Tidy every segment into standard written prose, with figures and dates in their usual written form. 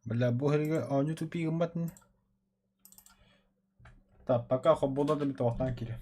Бля, бу иһэргэ оонньуу тупик гыммат ини. Так, пока хоббула да бүтүөхтаан киирэ.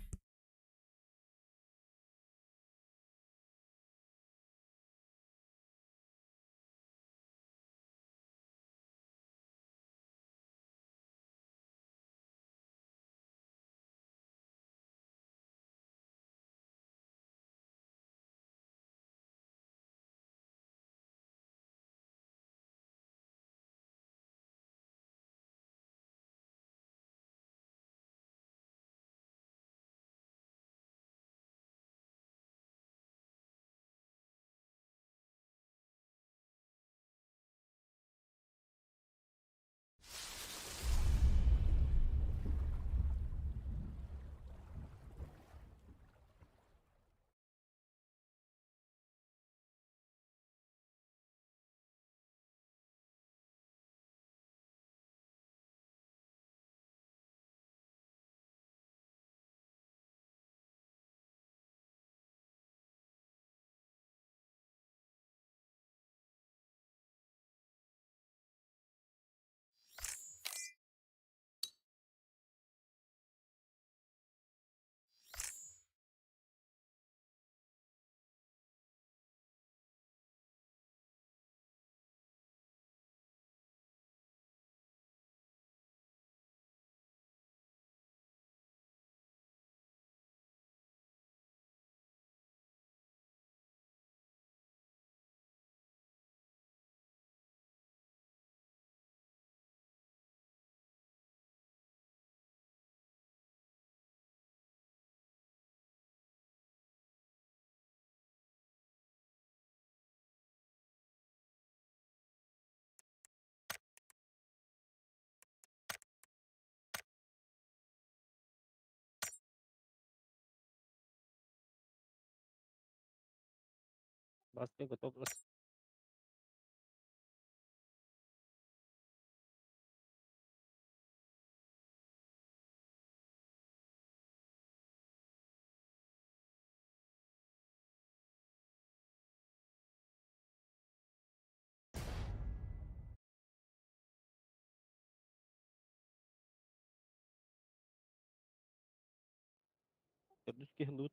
Басты готов бас. Төрдүс киһи лут.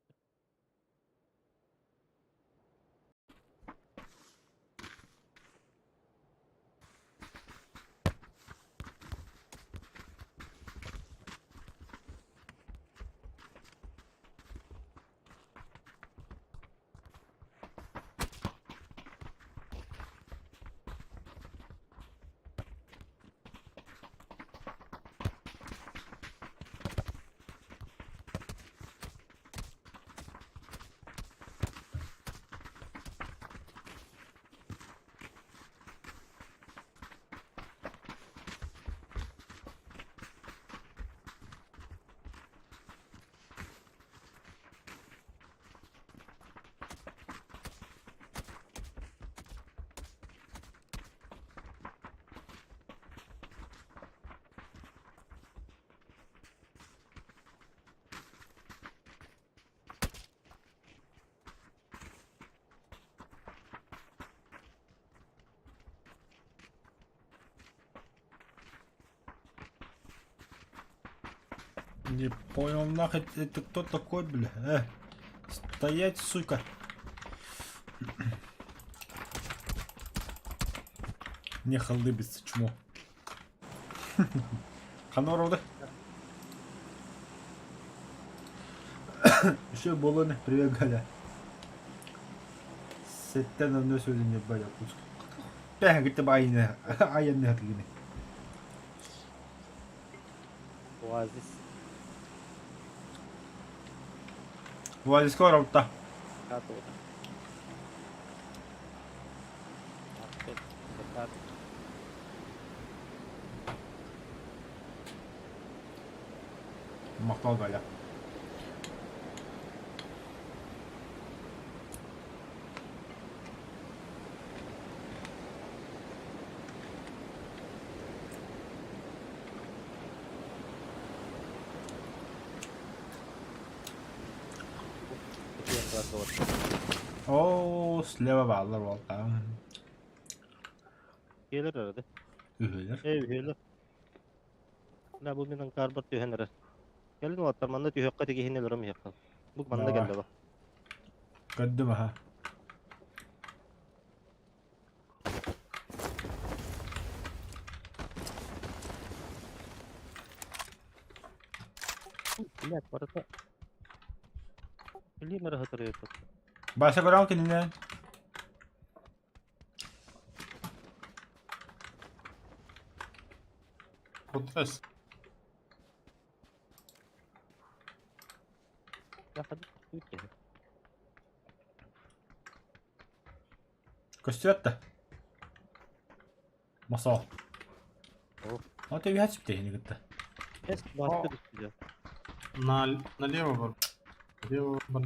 Не понял нахуй, это кто такой, бля? Стоять, сука. Не халдыбится, чмо. Ханорода. Еще Болоне, привет, Галя. Сеттен онно сөйлөнү бая куск. Пәһ гитте айны айны хатыгыны. Оазис. Оазиска барабытта. Махтал Галя. Оо, слева бааллар буолта. Келер arada. Үһүөлэр. Ээ үһүөлэр. Да бу мин аҥкаарбар түһэн эрэр. Кэлин уолаттар манна түһүөххэ тигиһин өлөрөм иһиэххэ. Бу манна Давай. кэллэ ба. Көрдүм аха. Блядь, барыта. Билиим эрэ сытырыйбыт. Баша көрөҕүн кинини. Кутас. Көстүөт да. Мосоо. Ото үһэ сүптэ кытта. Эс баска түстүлэр. На, налево бар. Налево бар.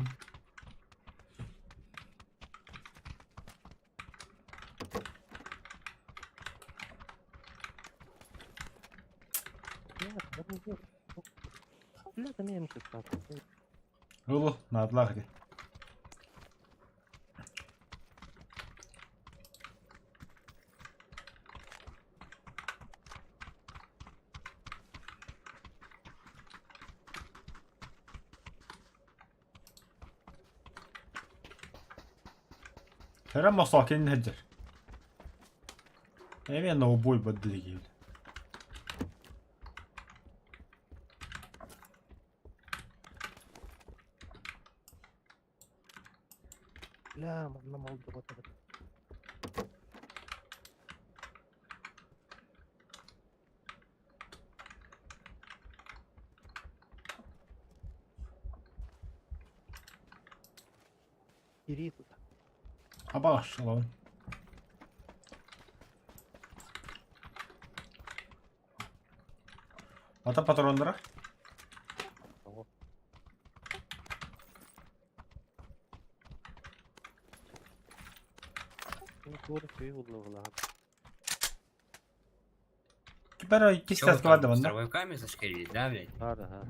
Ылы, наадалаах ити. Кэрэ мосоо кинини сылдьар. Эмиэ ноубой баддыгиил. Бля, манна молдубат эбит. Кирии тута. Абаҕаш олоҕун. Ата патроннара? Тоҕо? Туора күйі булла Теперь иккис Чё вы таска бар да там, манна. Дробовиками зашкалили, да, блядь? Ага.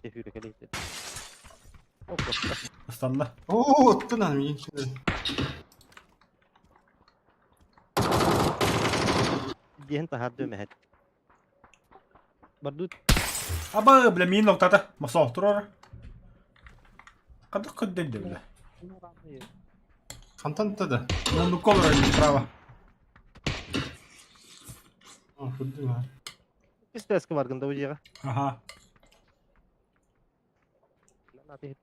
Эфирге кэлиитэ. Опа. Ыстанна. О, оттон миигин. Диэн таһаардыы мэһэт. Бардут Аба, бля, миин ноктата. Мосоо турар. Хадах көрдөрдө бля. Хантан да. Муннукка олорор справа. А, көрдүм а. Иккис баргын да дьиэҕэ. Аха. Наата иһит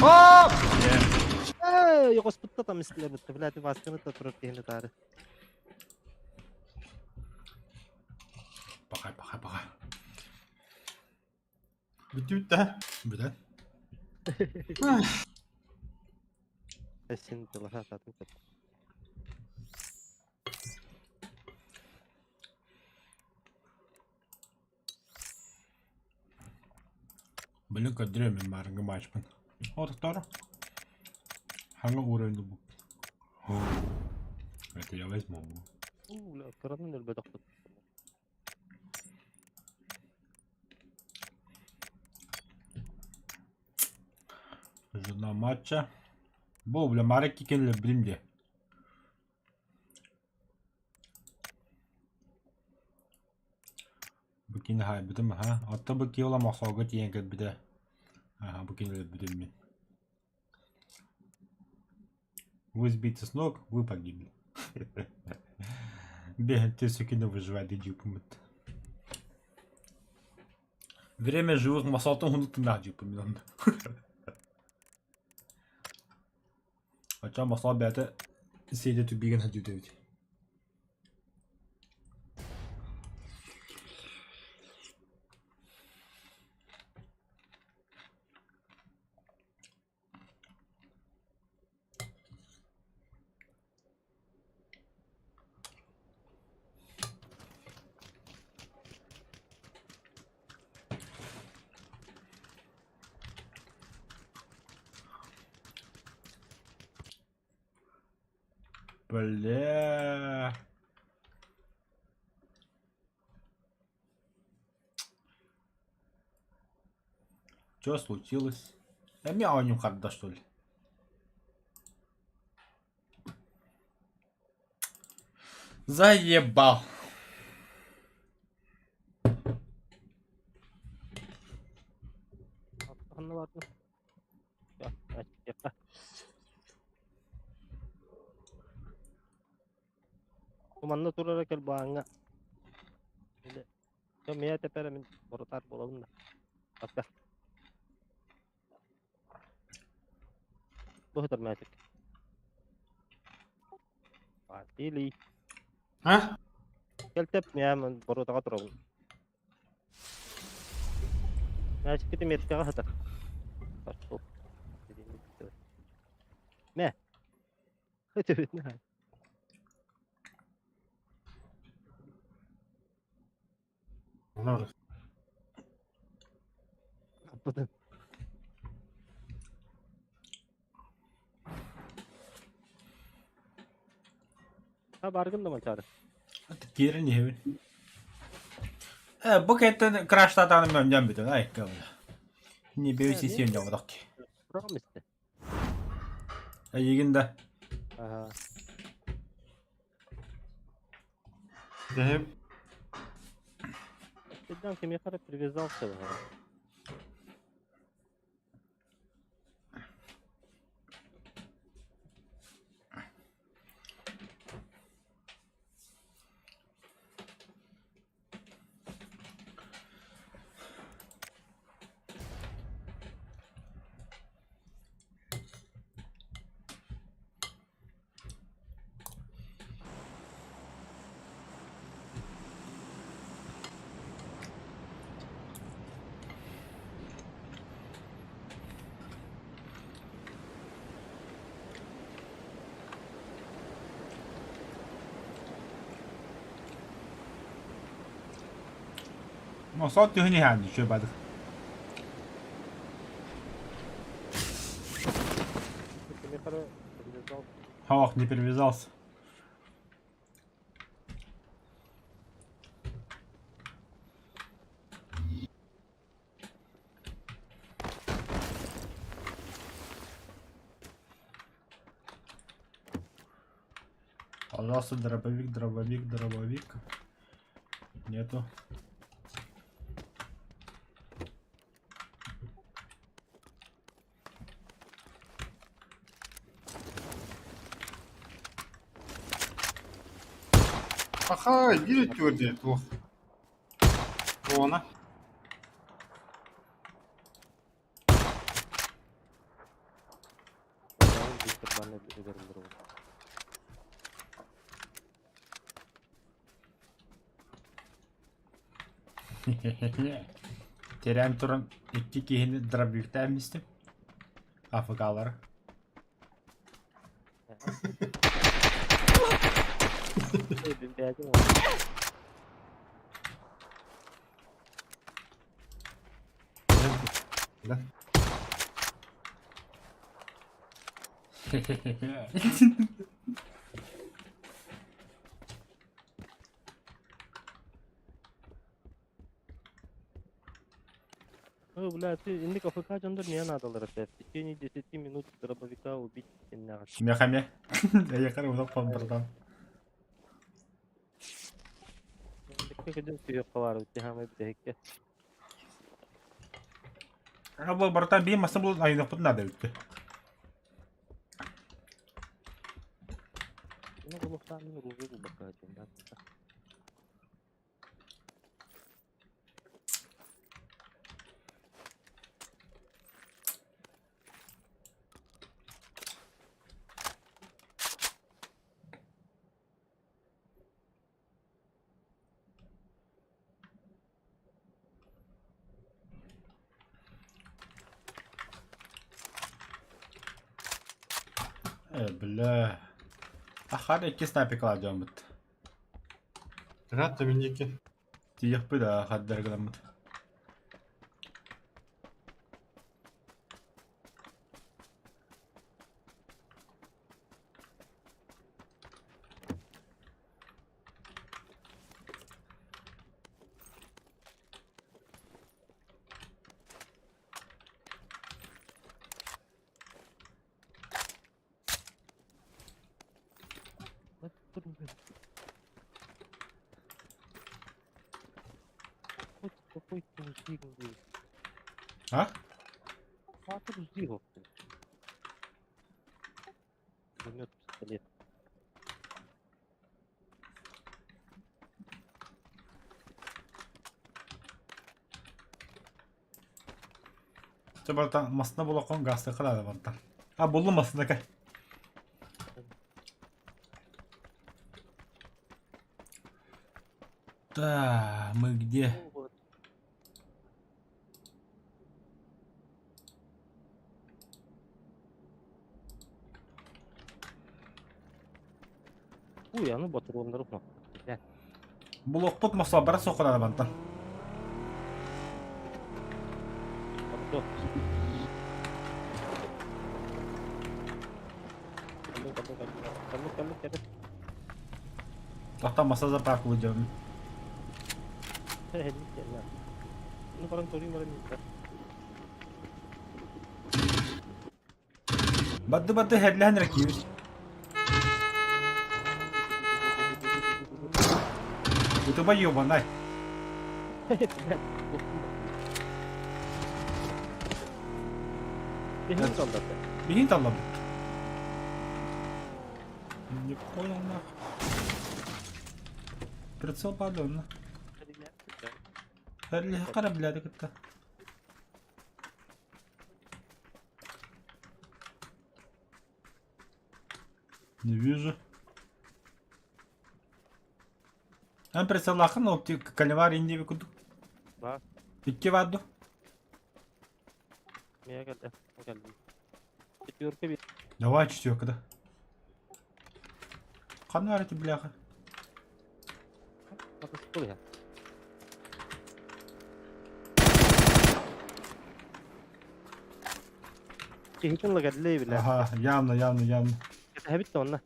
Оп! Ээ, йоҕоспутта там истилэр бытта, блядь, Васканы та турар киһини таары. Пахай, пахай, пахай. Бүттүбүт да. Бүтэн. Син тылаха сатын кет. Блин, көрдөрүө мин маарыҥҥы матчпын. Отохтору. Хаҥа уровень бу. Это я возьму. Уу, кыранан өлбөтөхпүт. Жена матча. Бу, бля, Марек кикелле билим де. Бу кини хаайбытым аха. Отто бу киола мохсоого тиийэн кэлбитэ. Аха, бу кини өлөрбүтүм мин. Вы сбиты с ног, вы погибли. Бегать сүкүнэ выживать дьиэппит. Время живых мосоотун хунутуннаах дьиэппин мин онно. Оччоҕо мосоо бэйэтэ сиэтэ түбүгэн сылдьыбыт эбит. Бля. Что случилось? Эмиэ оонньуу харда что ли? Заебал. Ханна бардым? Манна турара кэл бааҥҥа. Мия тэпэрэ мин боротар буолабын да. Баска. Бу сытар мээчик. Василий. А? Кэл тэп мия мен боротаҕа турабын. Мээчиккити меткаҕа сытар. Пошел. Мэ. Олор. Аппытын. Ha баргын да манчаары. Киирэн иһэбин. Э, бу кэттэн краштатаным мөмдөн бүтүн айка бля. Не бейся сен жабадак. Турам истэ. Эйигин да. Аха. Дэһэп. Ты кимиэхэ эрэ привязался быһыылаах. Мосот түһүн иһээн үчүгэй бадык. Ох, не привязался. Пожалуйста, дробовик, дробовик, дробовик. Нету. Аха, биир өттүгэр диэ туох. Уона. Тирээн туран икки киһини дробовиктаан истим. АФК-лары. Да. Ой, бля, ты инник АФК дьоннор не надо опять. В течение 10 минут дробовика убить сеннэҕин. Мехаме. Эйэхэр удах братан. Кыдын сүйүөххэ баар эбит, хаамай бүтэһиккэ. Абы братан биир масса булан айыныахпытын наада эбит. Ну, булуктаан оружие булбакка диэн. Э, бля. Ахар икки снайпер кладеммут. Рад миники. Тиийэхпит аа хардары гынаммыт. А? Пулемет, пистолет. Чэ барыта массыына булуоххун гаастыахха наада барыта. А буллум массыына кэ. Да, мы где? Уй, аны ботуруоннары умаппыт. Булуохпут мохсо бара суох наада мантан. Ордо. Каллы, каллы, каллы, каллы, каллы, каллы. Тохтон маса заправка выйдем. Ну, баран көрүү баран иттер. Бадды бадды хэрлэһэн эрэ киирбит. Утуба ёбанай. Биһин солдаты. Биһин таллабыт. Не понял нахуй. Прицел падал на. Хара блядь кытта. Не вижу. Эн прицеллаахын ол калевар индиби курдук. Бар. Икки бар ду. Мия кэллэ. Кэллим. Четверка бит. Давай четверка да. Ханна бар эти бляха? Атыспыл я. Киһитин лагаллей билэ. Ага, явно, явно, явно. Кэтэһэбит да онно.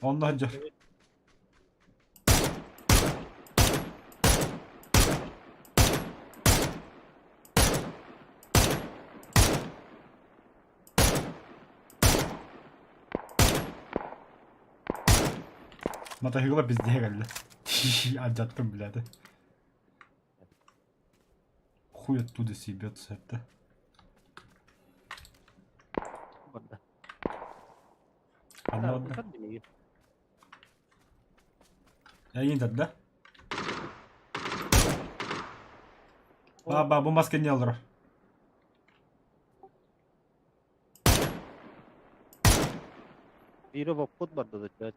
Онно сылдьар. Мотоциклы пиздее кэллэ. Алдьаттым, блядь. Хуй оттуда съебется это. Барда. Анна одна. Эйин да? Ба ба бу маска не олорор. Биирэ боппут барда да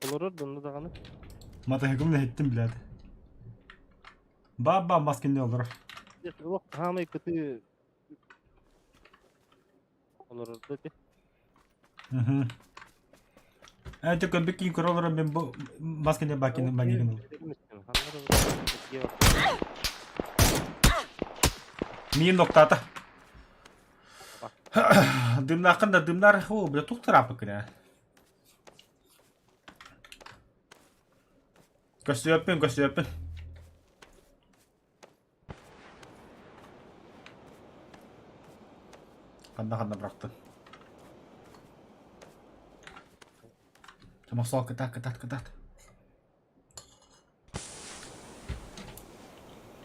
Олорор да онно даҕаны. Матаһыгым иһиттим блядь. Ба-ба мас кэннэ олорор. Олох хаамай кытыы олорор да ити. Мгм. Ээ ты көрбүт киин көрө олорон мен бу мас кэннэ бакин багигин Миин ноктаата. Дымнааххын да дымнар, о, бля, тух тырааппыккын ээ. Көстүөппүн, көстүөппүн. Ханна ханна бырахтын. Томохсоол кытаат, кытаат, кытаат.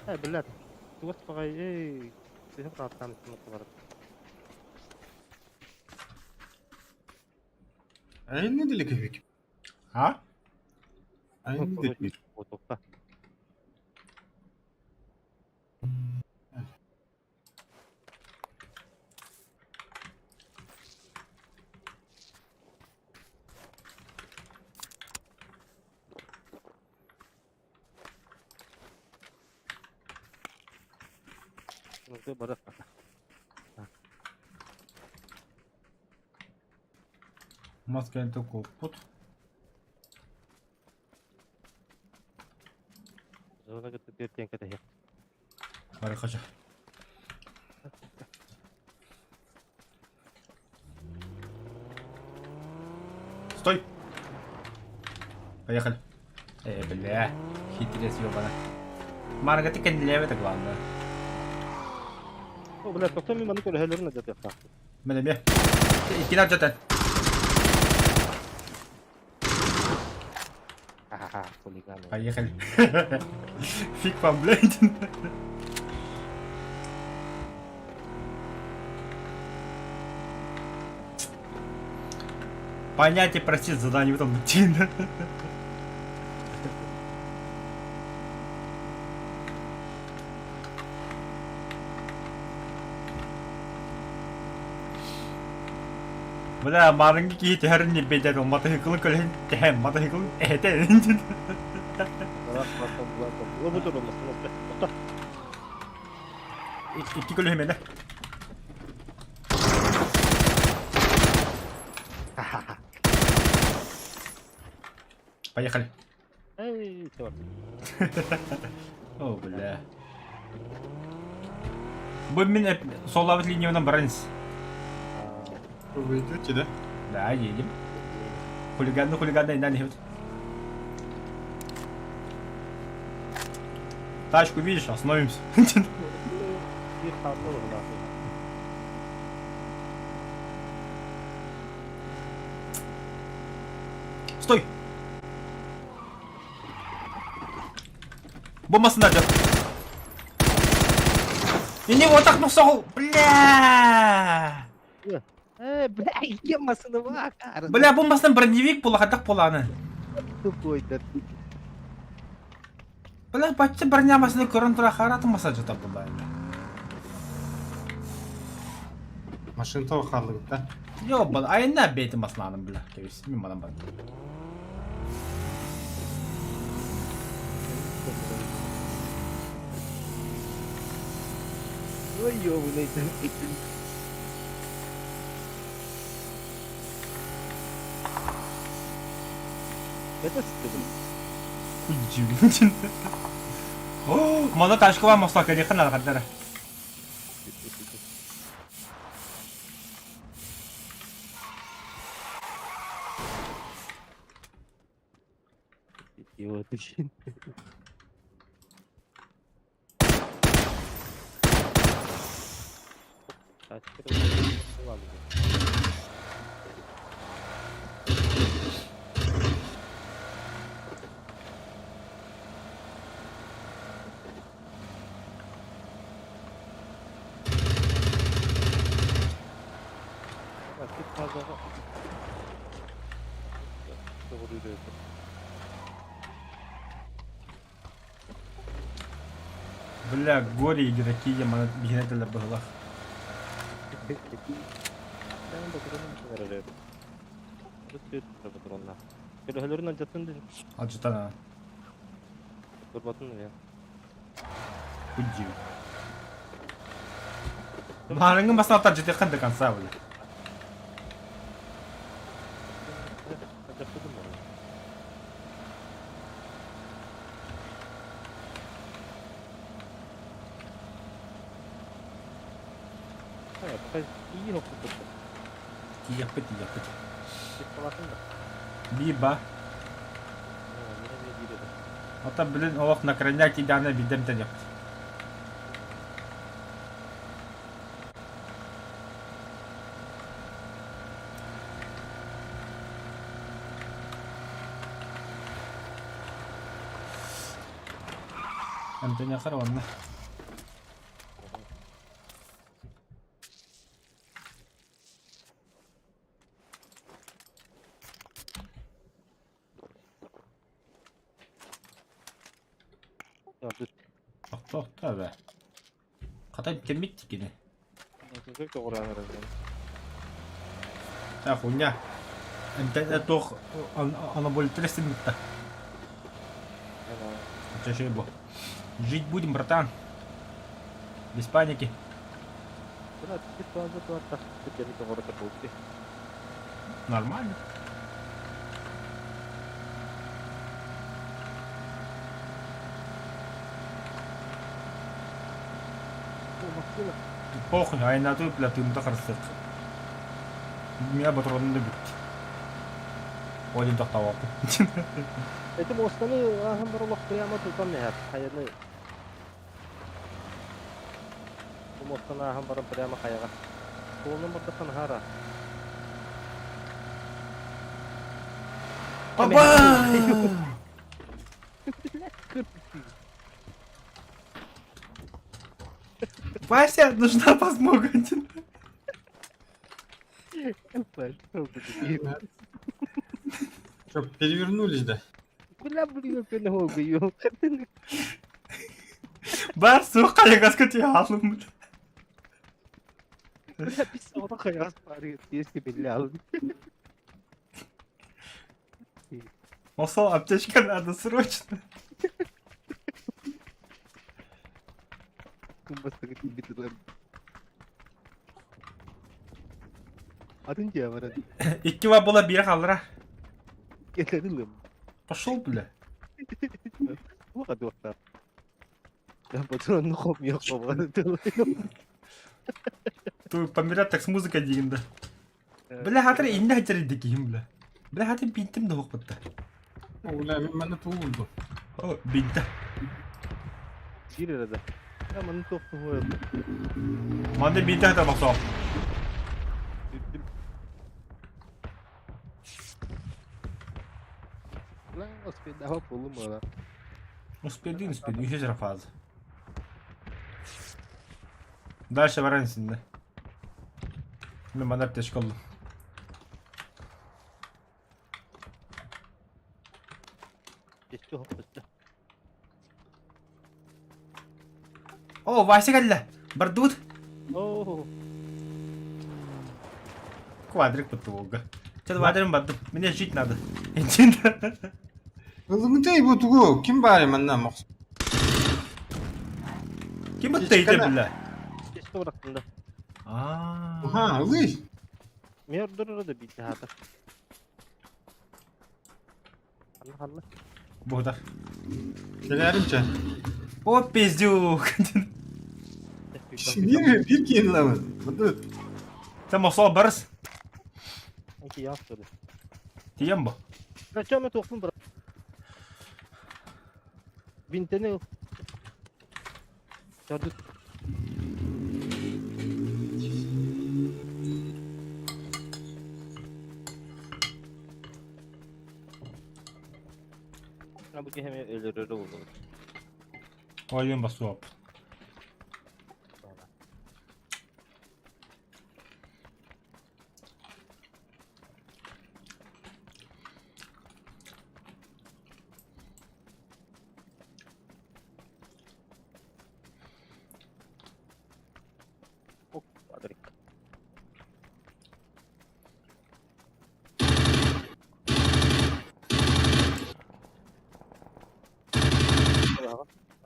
Э, блядь, тугас баҕайы, эй, сыһын хааттаан барат. Айны делек А? Айны делек. Отуқта. Барах. Мас кэлэн куоппут. Зона кытта биир тиэнкэ тэһиэх. Барыхача. Стой! Поехали. Бля, хитрец ёбана. Марга ты кэннилээбэтэ главное. О, бля, тохтоо мин маны көрөһөлөрүн адьатыахтаахпын. Мен эмиэ. Иккини алдьатан. Ха-ха-ха, хулиганы. Поехали. Фиг вам, блядь. Понятие прости задание в том Бля, маарыҥҥы киһи түһэрин ньирбэйдэр, матаһыыкылын көлөһүн тэһэн, матаһыыкылын эһэтэ Икки көлөһүм энэ. Поехали. Эй, черт. О, бля. Бу мин соллаабыт линиябынан баран ис. Вы идете, да? Да, едем. Хулиганны хулиганны иннан иһэбит. Тачку видишь, остановимся. Биир хаалла быһыылаах. Стой! Бомбасына дьон. Ини отах мохсоҕол. Бля! Бля, икки массыына баакаар. Бля, бомбасынан броневик була хадах буолааны. Тупойдар. Бля, бачча броня масына көрөн тура хараатын масажыта була. Машина того хааллыбыт да? Йо, бал, айна бэйти масланым, бля. Кэбис, мин манан бар. Ой, ёбаный. Это стыдно. Хуй О, мана ташкова мосла кэлиэххэ наада хардара. Идиот. Бля, горе игроки, я биһиэнэ кэлэр быһылах. Алдьатан аа. Хуй Маарыҥҥы масааттар дьиэтиэххин до конца, бля. Тиийэхпит, тиийэхпит. Биба. Оттон блин олох на крайняк тиийдэҕинэ биирдэ эмтэниэхпит. Эмтэниэххэ эрэ уонна. Тохто охто эбээ. Хата эмтэммит кини. Та хуйня. Эмтэнэ туох анаболиттар эстиммитта. Чаще бу. Жить будем, братан. Без паники. Нормально. Похуй, айнааты бля тыымта харыстык. Меня патроны да бүт. Один тохтообоппун. Эти мостаны ааһан бар олох прямо тутан иһэр. Хайаны Бу мостаны ааһан баран прямо хайаҕа. Суолунан бардахха наһаа ыраах. Папа! Вася, нужна подмога. Что, перевернулись, да? Бля, блин, пеногую. Бар суох хайаҕаска түһэ Бля, писала хайас пары, если белял. Осол, аптечка надо срочно. Атын дьиэ баран. Икки ва була биир хааллара. Кэлэн ылым. Пошел, бля. Туох адуохтаах. Патронну хомуйах Ту помирать так с музыкой диигин да. Бля, хатыр инне хатыр дикиһим бля. Бля, хатыр бинтим да хоппутта. Бля, мин манна тугу булдум? О, бинта. Биир эрэ да. Я манна туох туһуйа. Манна бинта хатар бохсоо. Бля, успейдава полумара. Успейдин, успейдин, үһүс эрэ фаза. Дальше баран синде. Мен манна аптечка ыллым. О, Вася кэллэ! Бардыбыт! Оо, Квадрик подтволга. Чэ, квадрим бардым. Мне жить надо. Ичин. Ылымытай бу тугу? Ким баар манна мохс? Ким быттайда бля? Чечке бырахтым да. Аа. Аха, ылый. Мен ордорор да биитэ хаата. Ханна ханна? Буһутар. Кэлээрим чэ. О, пиздюк. Биир биир киһини ылабын. Бу Сен мосол барыс. Анки яах туру. Тиийэн бу. Зачем я туохпун быра? Бинтени ыл. Чордут. Бу киһи эмиэ өлөрөрө буолуо. Ойуун басуоп. Квадрик.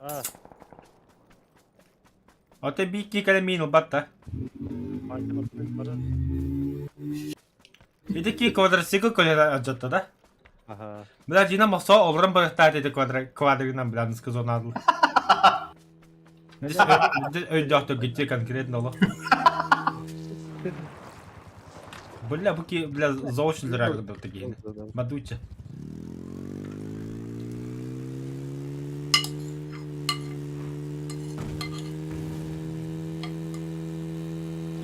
Аа, Ото биикки кэлэн миин ылбат да. Ити ки квадроцикл көлөһө алдьатта да? Аха. Бля, Дина Мосо олорон барыктаат ити квадригынан бля сказал Өйдөөхтөр гитти конкретно олох. Бля, бу ки, бля, заочно такие. Мадуча.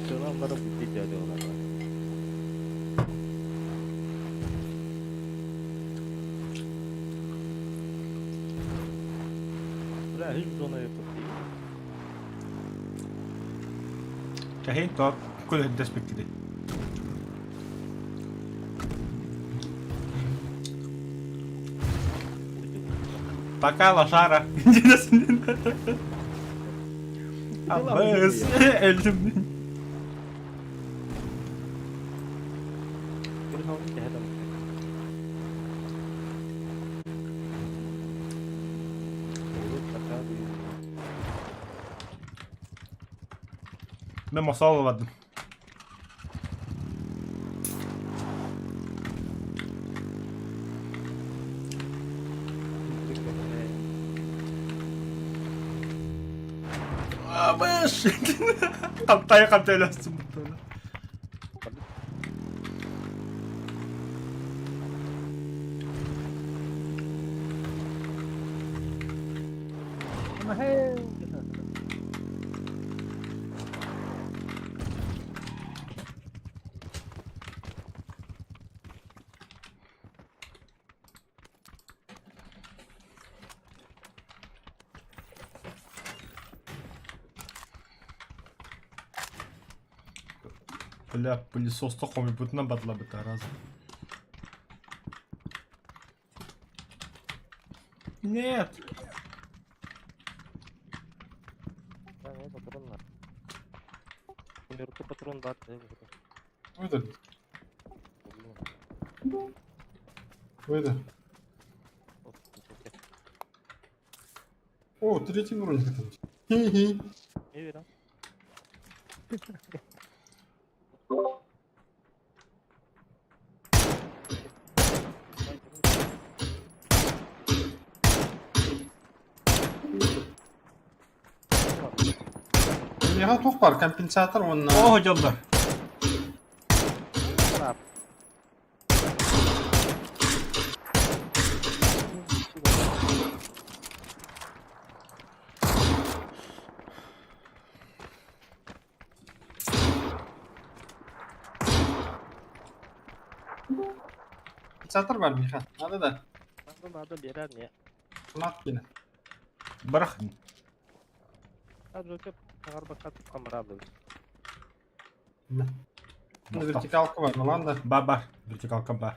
Şuna барып бүйтеді олар. Бля, үс зона yok değil. Кэһин то күлүһүрдэспиккитий. Пока, лошара. Абыс, өлдүм. Мен мосол бардым. Помощь! Хантайа хантайа өлөссүн. Бля, пылесос хомуйбутунан бадлабыта раз. Нет! Патрон бар. Патрон бар. Выдали. Выда. О, третий броник там. Хи-хи. Миэхэ туох баар компенсатор уонна О, дьоллор. Компенсатор бар миэхэ. Надо да. Надо, надо, берер не. Кынат киэнэ. Барах. Вертикалка бар, ну ладно. Ба-ба, вертикалка ба.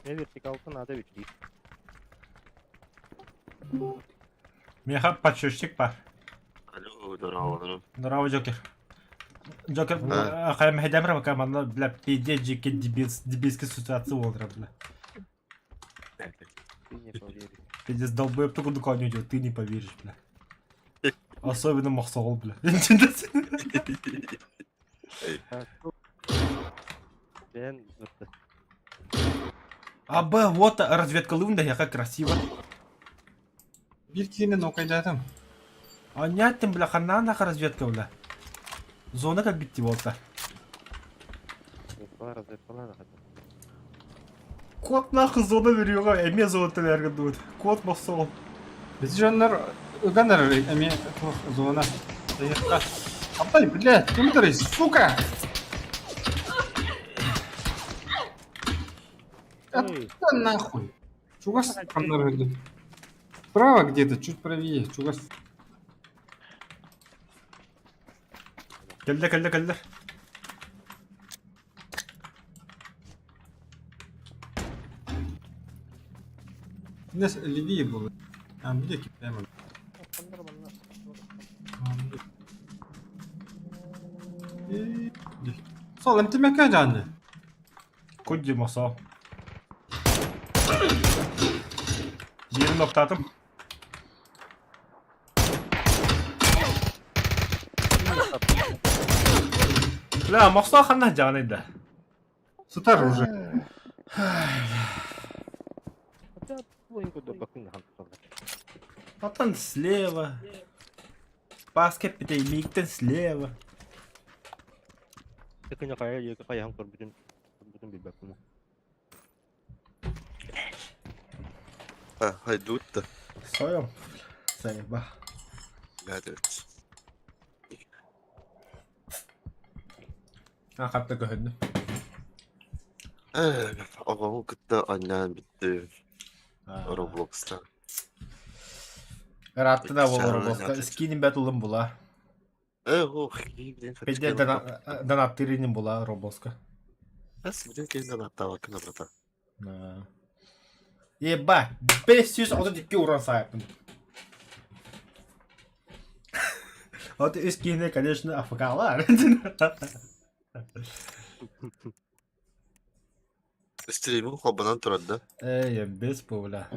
Не вертикалка надо ведь. Меха подсчетчик бар. Алло, здорово, Здорово, Джокер. Джокер, хайм хайдамра пока манна, бля, пиздец, жеке дебил, дебильской ситуация олдыра, бля. Ты не поверишь. Пиздец, долбоеб только дукан идет, ты не поверишь, бля. Особенно Махсол, бля. А, Б, вот разведка лунда, я как красиво. Биир киһини нокайдаатым. А нет, тем, бля, хана нахуй разведка, бля. Зона как битти болта. Кот нахуй зона верюга, эме зона телерге дует. Кот Махсол. Биз дьоннор ыган эрэр эмиэ туох зона. Апай, блядь, ким сука! Да нахуй. Чугас ханнар Справа где-то, чуть правее. Чугас. Кэллэ, кэллэ, кэллэ. Нас левее было. А, где прямо. Сол, МТМК жанны. Кудди Махсол. Биирин октатым. Бля, Махсол ханна жаны да. Сытар уже. Потом слева. Баскет бите миктен слева. А, хайдут-то. Соем. Заеба. Гадец. А хатта көһүннү. Оҕоҕу кытта анньаан бүттүм Roblox'та. Ыраатты да бол Икки Robloxка. чаһы Скинин бәт улым була. Ох, блин, Педе донаттырынын була Robloxка. Бас блин, ким донаттаабаккын братан. Еба, 532 уран сайыппын. Вот үс киһини, конечно, АФКлар. Стримин холбонон турар да? Эй, без бля.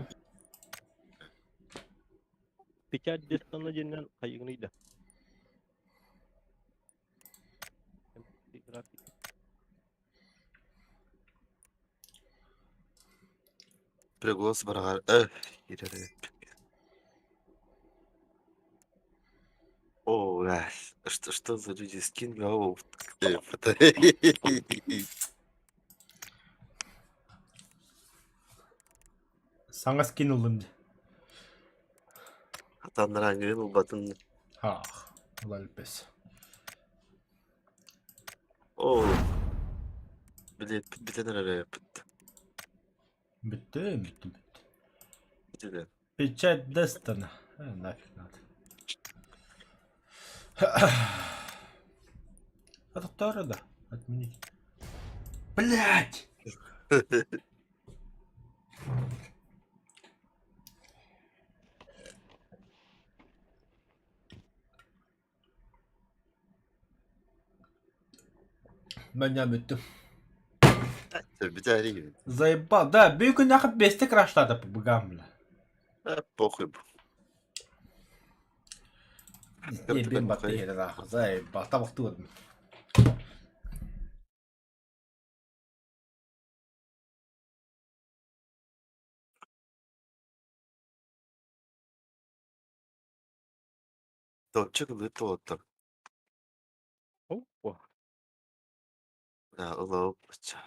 Печать дистанна диэннэн хайыгыный да. Приглас бараҕар киирэр О, да, что за люди скин ау, Саҥа скин ыллым дии. Атаннараҥҥын ылбатын. Ах, ылар бэс. О, билиэппит бүтэн эрэр эбиппит. Бүттэ, бүттэ, бүттэ. Бүтүнэ. Печать Дестона. Нафиг надо. Это второе, да. Отменить. Блять! Меня бүттүм. Бүтээри gibi. Заебал. Да, bir күн нахуй бесте крашлады по богам, бля. А, похуй. Не, бин батты нахуй. Заебал. Табахтыладым. Топчик ылыы туолаттар. Опа. Да, ылыы ча.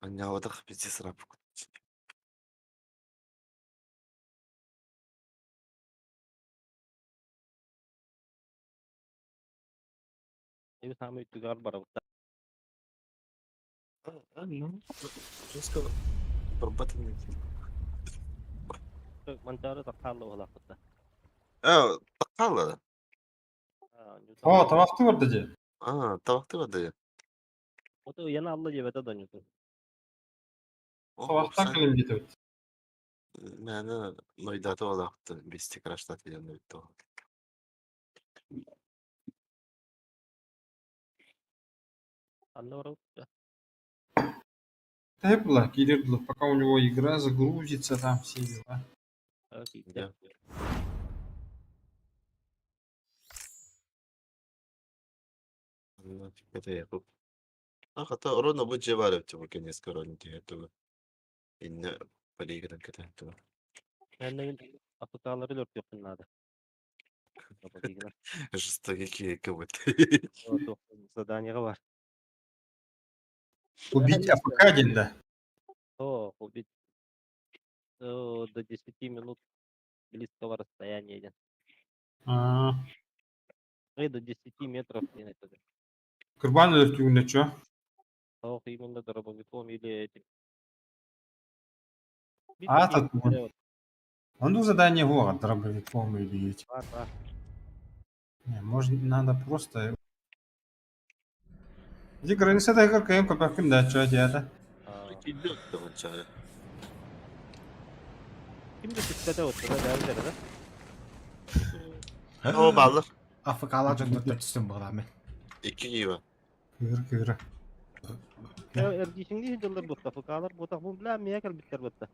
Анньаабатах пиздец раппыт. Эби саамай үрдүгэр барабыт. Ну, жестко барбат Манчаары таххаалла уһалаахпыт. А, таххаалла. О, табахты барда дии. А, табахты барда. Ото ыйана алла диэбэтэ да ньутун. Табахтан кэлэн диэтэбит. Мээнэ нойдаата олаахты бисти краштат диэн бүттэ. Анна барабыт. Тэпла, киирэр пока у него игра загрузится, там все дела. Да. А хата орон бу дьиэ баар эбит бу кэннискэ орон дьиэ тугу. Иннэ полигынан кэтэн тугу. Эн апытаалары өлөртүөхпүн наада. Жестокий киһи вот. Заданиеҕа бар. Убить АФК один, да? О, убить до 10 минут близкого расстояния диэн. А, И до 10 метров диэн этэ. Кырбаан өлөртүүгүнэ чё? Ох, именно дробовиком или этим. А, тут Он задание вот, дробовиком или этим. Бар, бар. Не, можно, надо просто... Иди граница тайгар кайым капакын да, чё это? Ким да түспэтэ оттуда бэйэлэрэ да? О, бааллар. АФК-лаах дьоннор түстүм буолаамын. Икки киһи Кыыр, кыыра. Эргичиҥнии сылдьаллар буотта, АФК-лар буотах, бу бля миэхэ кэлбиттэр буотта.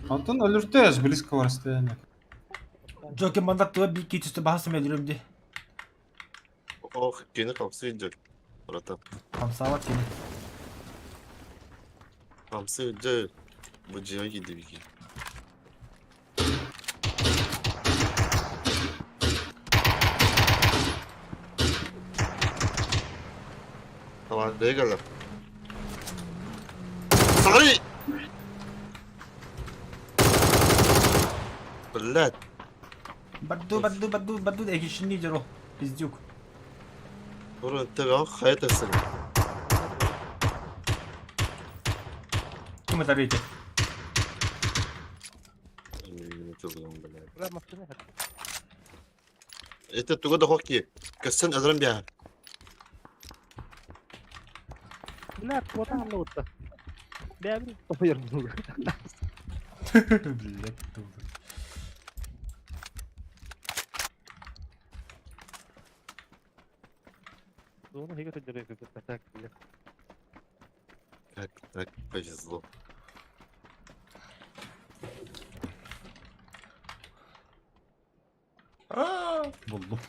Антон өлөртө с близкого расстояния. Джоки мандат туа биир киһи түстэ баһа сымыйа дии. Ох, кини хамсыы дьон. Братан. Хамсаабат кини. Хамсыы дьэ. Бу дьиэҕэ киирдэ бики. Tamam, кэллэ. Саҕай! Блядь. Бадду, бадду, бадду, бадду, экишинни дьоро. Пиздюк. Урун тэбэҕэ хайа тахсан. Ким это эти? Блядь. Бля, машина. Это туга да хокки. Көстөн өлөрөн биэ. Бля, куота алла уотта. Бэйэбин тоһуйар буолуо. Блядь, тут. Зона иһигэр сылдьар эбиппит, так, бля. Как так повезло. Буллум.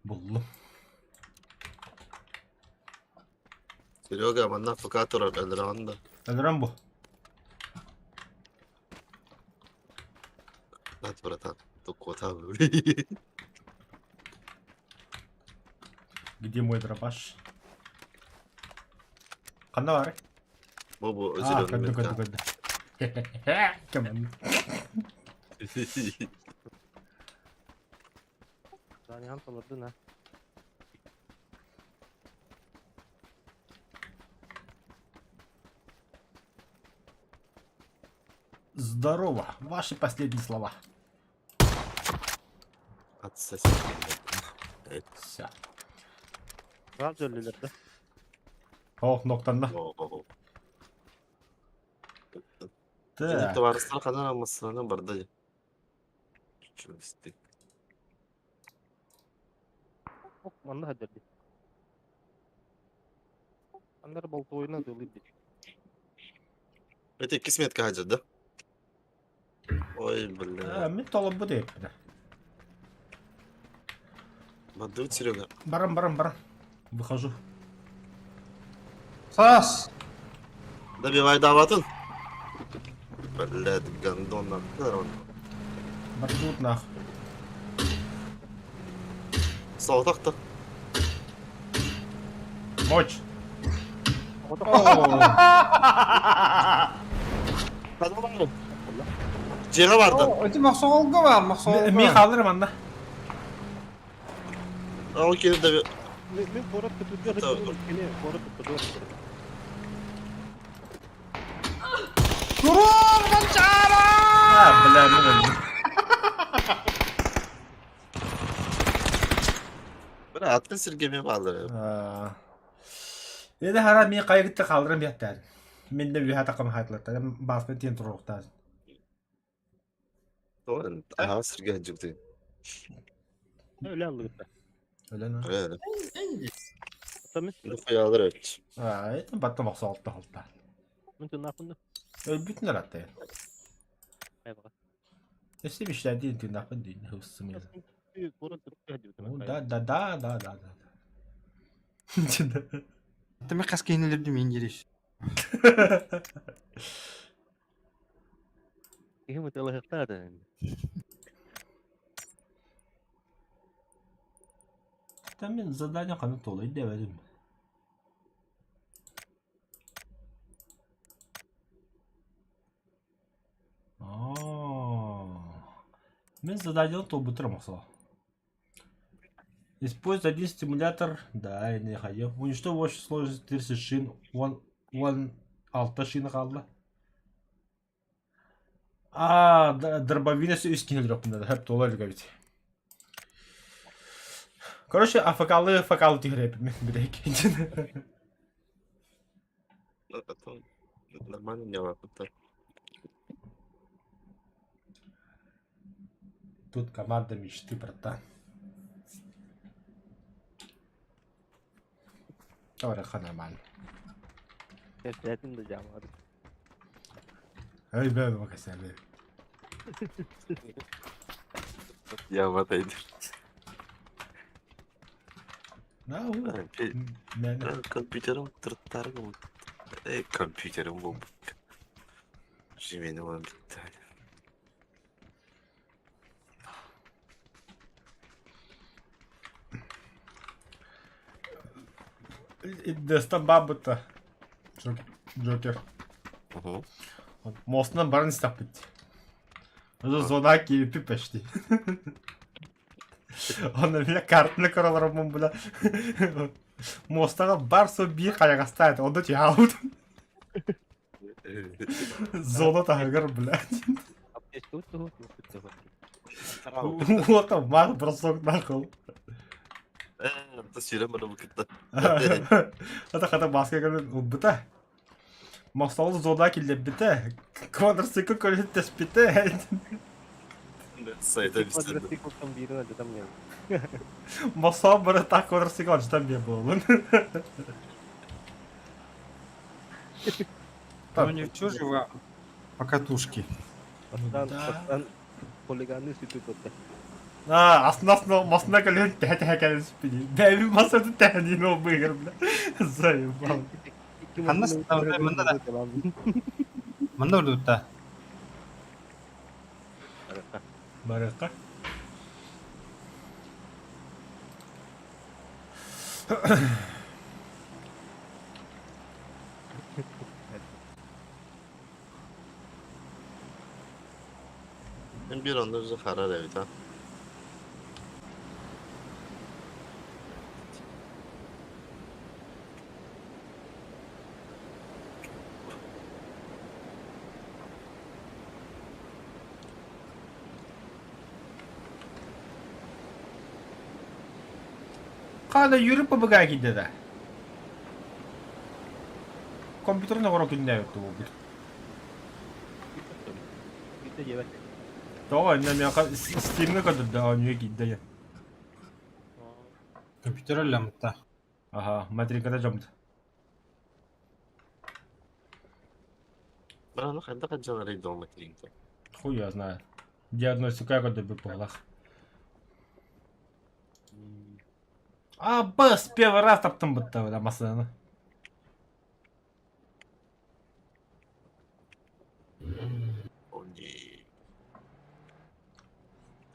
Буллум. Серега, манна ФК турар, өлөрөҕүн да. Өлөрөн бу. Нат, братан, туккуота Где мой дробаш? Ханна баар? Бу бу А, зеленый көрдө көрдө метка. көрдө. Кэмэн. Занихан толордун ha. Здорово. Ваши последние слова. Отсоси. Все. Сразу өллүлэр да. Ох, ноктанна. Так. Товарыстар ханан алмасына барды. Чувствую. Ох, манна хаддерди. Аннары болтуойунан тылый бит. Это кисметка хаджат, да? Ой, бля. Мин толобу дейппин. Бандут, Серега. Барам, барам, барам. Выхожу. Саас! Добивай даватын. Блядь, гондон на Бардут нах. Соғдақ Мочь. Дьиэҕэ барда. Ити мохсоҕолго баар, мохсоҕолго. Мин хаалырым анна. Ол кини да Мин куорат көтүргө кини куорат көтүргө. Туруор, Манчаара! А, бля, мин өлдүм. Бля, атын сиргэ эмиэ бааллар. Эдэ хара мин хайгытта хаалырым яттаар. Мин да үһэ тақым хайтылаттар. Бааспын тиэн туруохтаар. Аһаа сиргэ сылдьыбытый. Өлө аллыгытта. Өлөн. Öyle. Оттон мин Хуялар öt. Аа, это баттам охсоолто холта. мин тыыннаахпын да. Өлбүтүн араттай. Айбаҕа. Өссө бишлэрдиин тыыннаахпын диин хыссымыйа. Куорат көтүргө Ну да, да, да, да, да, да. Тэмэ хас киһини өлөрдүм индириш. Киһи мытылыһыктаа да. Там мен задание ханы толай дебедим. Мен задание толбутырым осо. Используй один стимулятор. Да, я не ходил. Уничтожь в общей сложности 30 шин. Он, он, алта шина қалды. А, дробовина үс кине дроп надо. Хеп толар ведь. Короче, афакалы факалы тигреп мен бирек. Нормально не лапы. Тут команда мечты, братан. Ора нормально. Кэпсээтим да дьаамаҕа. Эй, бэ, бэ, Я в этой. Компьютерым тырттарым. Эй, компьютерым был. Жемені оны бітті. Дэстан бабыта. Джокер. Мостынан барын истап бит. Уже зона киипи почти. Оны бля картны короларым бля. Мостага бар со би хайгаста онда тяут. Зона тагыр бля. Вот там мар бросок нахуй. Это сүйрем бары бұл Это хата маска көрін ұлбыта. Мосталы зона келіп біті. Квадроцикл көрін теспіті. Сайта Квадроциклтан биирин алдьатан мен. Мостал бары так квадроцикл ачтан бе болын. Ну не все же вы покатушки. Бастаан бастаан хулиганныы сүтүк отта. А, астына масына кэлэн тэһэ-тэһэ кэлэн сүппүтүй. Бэйэбин масатын тэһэниин ол быыгар, бля. Заебал. Ханна сытабытай манна да. Манна ордубутта. Барыахха. Мин биир онно уже харар эбит а. Хана yürüp быга киирдэ да. Компьютерын оҕоро күннээбит буолбут. Бүттэ диэбэт. Тоҕо иннэ миэхэ Steam'ҥэ көрдөрдө оонньууга киирдэ диэн. Компьютер өллөммүтэ. Аха, матриката дьоммут. Брат, хайдах дьаларый дома тринка? Хуй я знаю. Диагностика көрдөрбүт буоллах. А, бас, первый раз таптым бытта, бля, масаны.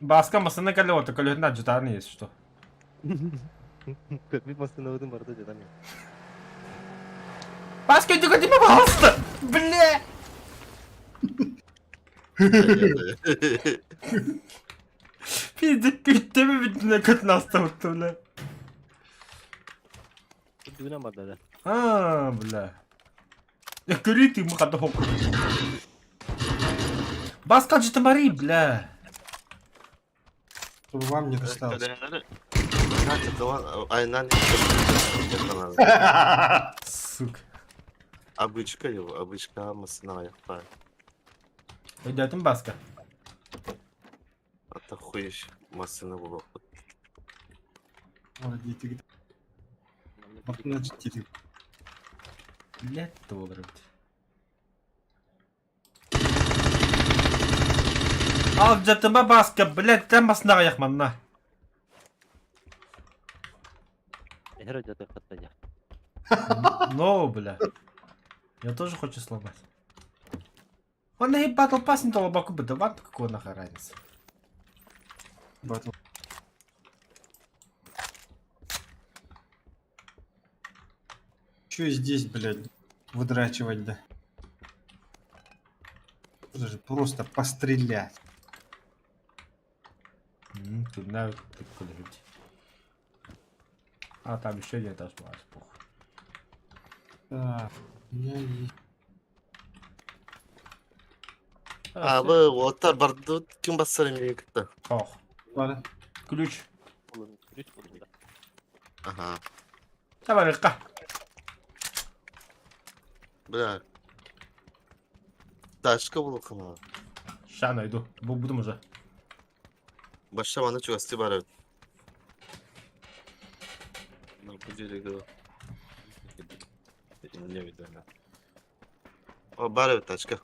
Бааска массыына кэллэ уота көлөһүн адьутаан есть что. Көппүт массыынабытын барыта дьатан. Бааска иди Дима, пожалуйста! Бля! Пиздец, күттэми бүтүнэ көтүн астабытты, бля. Үрдүгүнэн барда да. А, бля. Я көрүү тыымы хата хоп. Баска жытымари, бля. Чтобы вам не досталось. Сука. Обычка его, обычка масына аяқта. Өйдөөтүм Баска. Ата хуеш масына болуп. Блядь, буолар эбит. Алдьатыма Баска, блядь, тэн масынаҕа яхманна. Эһэр алдьатыаххыт дьэ. No, бля. Я тоже хочу сломать. Он и Battle Pass не толбаку бы даван, какого нахер разница. Battle. Че здесь, блядь, выдрачивать, да? Это же просто пострелять. Тут на А, там еще один этаж был, похуй. Так, у меня есть. Абы, оттар барды ким бассар эмиэ кытта. Ох, Ладно. ключ. Ключ буллум да. Аха. Давай, рыкка. Бля. Тачка булукына. Ща найду. Будем уже. Башта маны чугасты бар эбит. О, бар эбит тачка.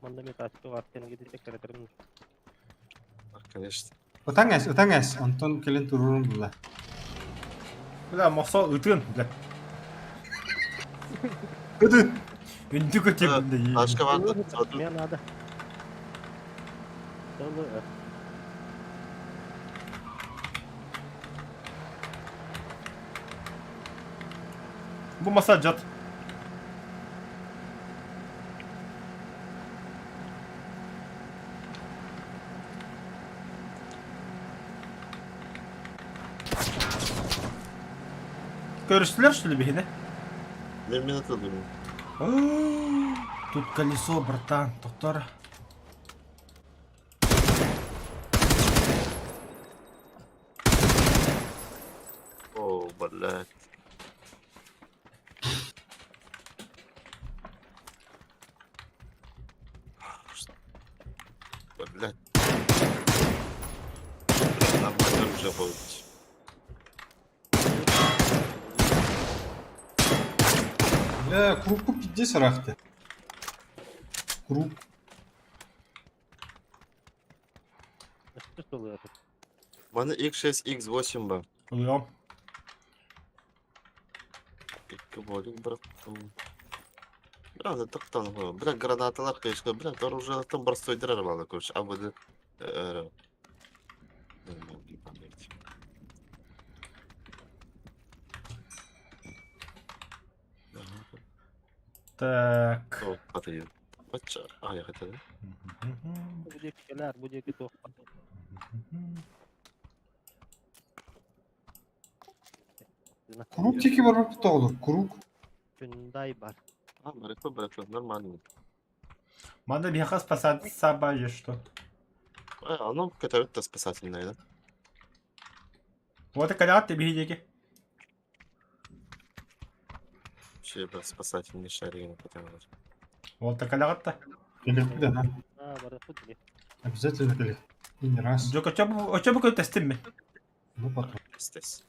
Манна мен тачка бар кэннигэ кэрэтерин. Конечно. Ытаҥ эс, ытаҥ эс, онтон кэлин туруорун булла. Бля, мохсо ытын, бля. Ытын! Үндү көтөбүн да Тачка бар да. Мне надо. Бу маса жат. Көрүстүлэр что ли биһини? Мен мен атылдым. Тут колесо, братан, доктор. О, блядь. Блядь. Нормально уже будет. Бля, круг пиздец рахты. Круг. Чувствовал это. Маны X6, X8 ба. Ылыам. Икки болик бырахтым. Бля, аны тохтон Бля, гранаталар, конечно, бля, оружиелартан борстойдырар бала, короче, а буду... Так. Бачча, аҕыйах этэ да? Бу диэки кэлээр, бу диэки туох Куруук диэки барбыппыт оҕолор, куруук. Күндай бар. А, барыта барыта, нормально. Манна биһиэхэ спасать саба что. А, оно көтөбүт да спасательное, да? Вот и кэлэҕит да биһи диэки. Вообще, бля, спасательный шаригин көтөбүт. Вот и кэлэҕит да. Кэлиэхпит да. А, барыппыт били. Обязательно кэлиэх. И не раз. Дьок, очо бу көтөстүм мин. Ну потом. Пиздец.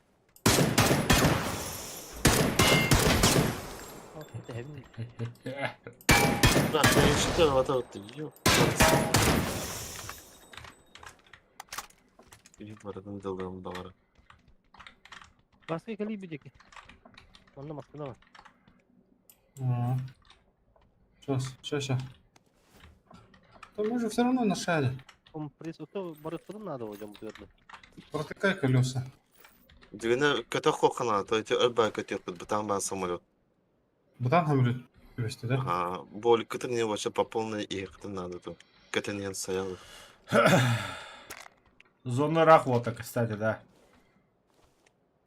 Бля, конечно, вот это ёп. Барытын дылдым баҕара. Баска кэлии диэки. Онно массыына бар. Сейчас, сейчас, сейчас. Да мы же все равно на шаре. Компресс ото барыппытын наада дьон бутуйарда. Протыкай колеса. Дигэнэ көтөх куоххана, то эти өр баа көтүөхпүт, бытаан баан самолет. Бытан хамрит вести, да? Ага, боль кытын вообще по полной иэхтин надо то. Кытын стоял. Зона рахвота, кстати, да.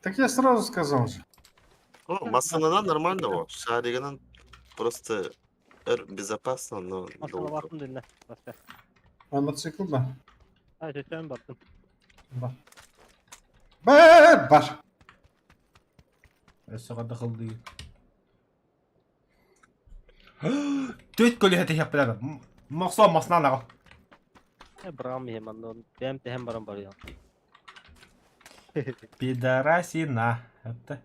Так я сразу сказал же. О, массанана нормально во. Шаригынан просто өр безопасно, но Массыына долго. бартым дэннэ. Баска. А мотоцикл ба? А, сөтөөн бардым. Ба. Ба, бар. Өссө ханна хылдыы. Түөрт көлүһэ түһүөхпүнэ мохсоо масынан аҕал. Э, бырам иһим анны бэйэм тэһэн баран барыам. Пидорасина. Это.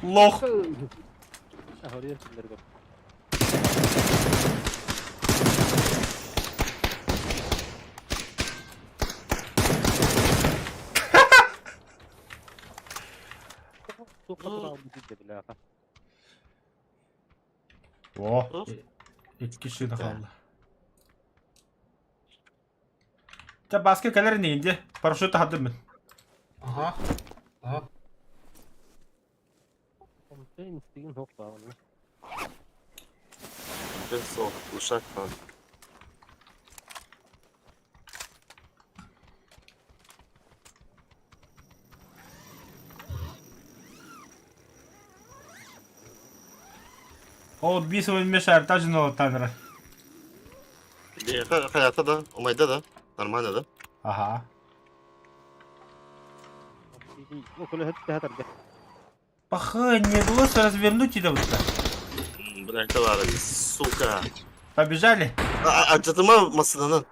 Лох. Хоруйар кинилэргэ. Туохха тураалбыт дии бляха. О, икки шина хаалла. Чэ, Бааска кэлэр инигин дии. Парашют таһардым мин. Ага. Ага. Онтон инстигин суох баҕана. Суох, ушак баар. Ол биир сыл мешает жиналыттан эрэ. Хайата да, умайда да, нормально да? Аха. Паха, не удалось развернуть это вот так. Блядь, товарищ, сука. Побежали. Алдьатыма массыынанан.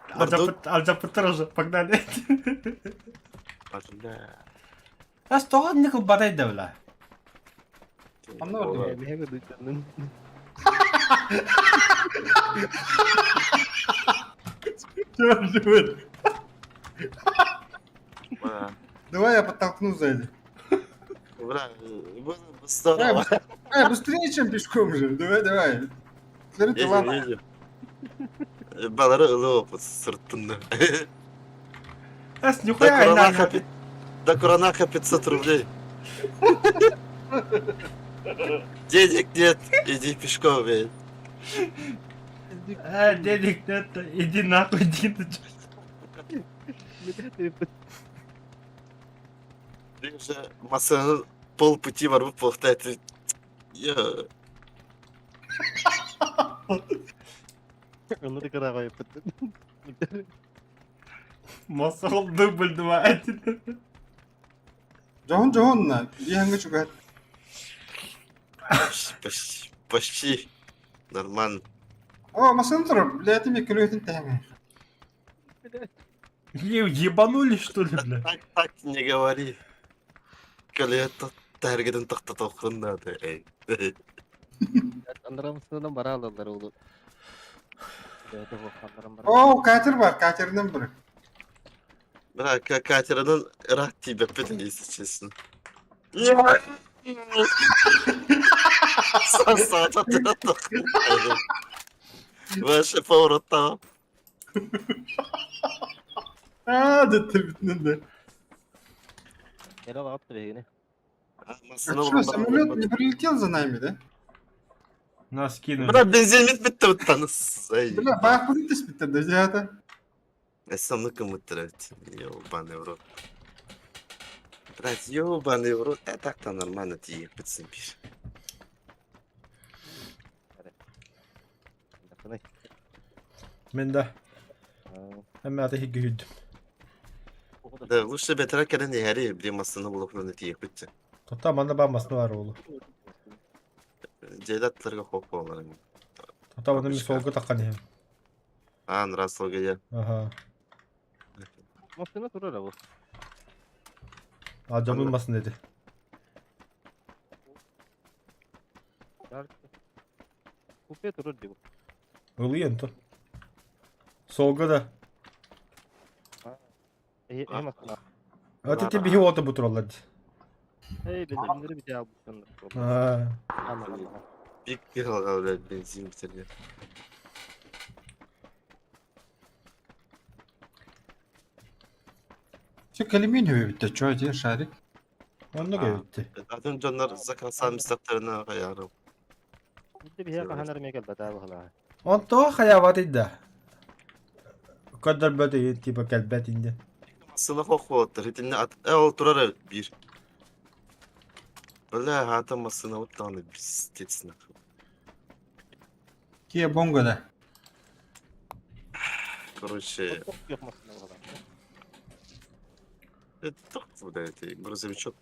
Алдьаппыттар уже, погнали. Бля. А что никол бадай да, бля. Анна орден. Давай я подтолкну сзади. Бля, было бы здорово. Давай, быстрее, чем пешком же. Давай, давай. Смотри, ты Едем, ладно. едем. Балары ылы сырттында. Ас, До нихуя Куранаха, надо. до Куранаха 500 рублей. Денег нет, иди пешком, блядь. А, денег нет, иди нахуй, иди ты чё. Ты уже массыынаны полпути барбыт буолуохтаах. Я... Масал дубль 2 1. Дьоһун дьоһунна. Биһэҥҥэ чугаһат. Почти, почти, почти. Нормально. О, массыына турар. Блядь, эмиэ көлүөтүн тэһэҥэ. Не, ебанули что ли, бля? Так, так не говори. Коли это Таһыргытын тохтотуоххун наада. Эй. Андарамсынан бара алаллар ол. Бэйэтэ хуохханнаран бара. Оо, катер бар, катерынан бар. Бля, катерынан ыраах тиийбэппит если честно. Ваше повороттаҕым. Аа, дөттөрбүтүнэн да. Кэлэ алаҕат биһигини. А что, самолет не прилетел за нами, да? Нас кинули. Бля, бензин бүттэ буттан. Бля, баахпытын түспүттэр да, дьаата. Эсэмны кымыттыр эбит. Ёбаный в рот. Блядь, ёбаный в рот. Э, так-то нормально тиийэппит син биир. Мен да. Эмме аты хиггүһүдүм. Да, лучше бэтэрэ кэлэн иһэри, били массыына булуохпутун тиийэппит. Тота манна баар массыына бар уолу. Дьиэлэ аттыларга хоп буолар. Тота манна мин суолга таххан иһэм. Аан раз суолга Аха. Массыына турар бу. А дьомун массыына ити. Купе турар дии бу. Ылыйан то. Суолга да. Эһи массыына. А ти биһи уота бу тураллар дии. Эй, бензинleri bir daha bulsunlar. Аа. Бик кыһалҕа блядь, бензин бүтэргэ. Все кэлимиин үһү чё эти шарик. Оннук Аа. эбитти. Атын дьоннор заказан мистаттарына хайарым. Бу биһи хаһан эрэ кэлбэтэ быһалаа. Онто хайаабат да. Көрдөрбөт типа кэлбэт инде. Массыына хохуоттар. Итиннэ ат э ол турар эбит биир. Бля, хаата массыына уттаҕына пиздец нахуй. Киа Бонго да. Короче, Yok массыына быһалаа. это блядь, грузовичок.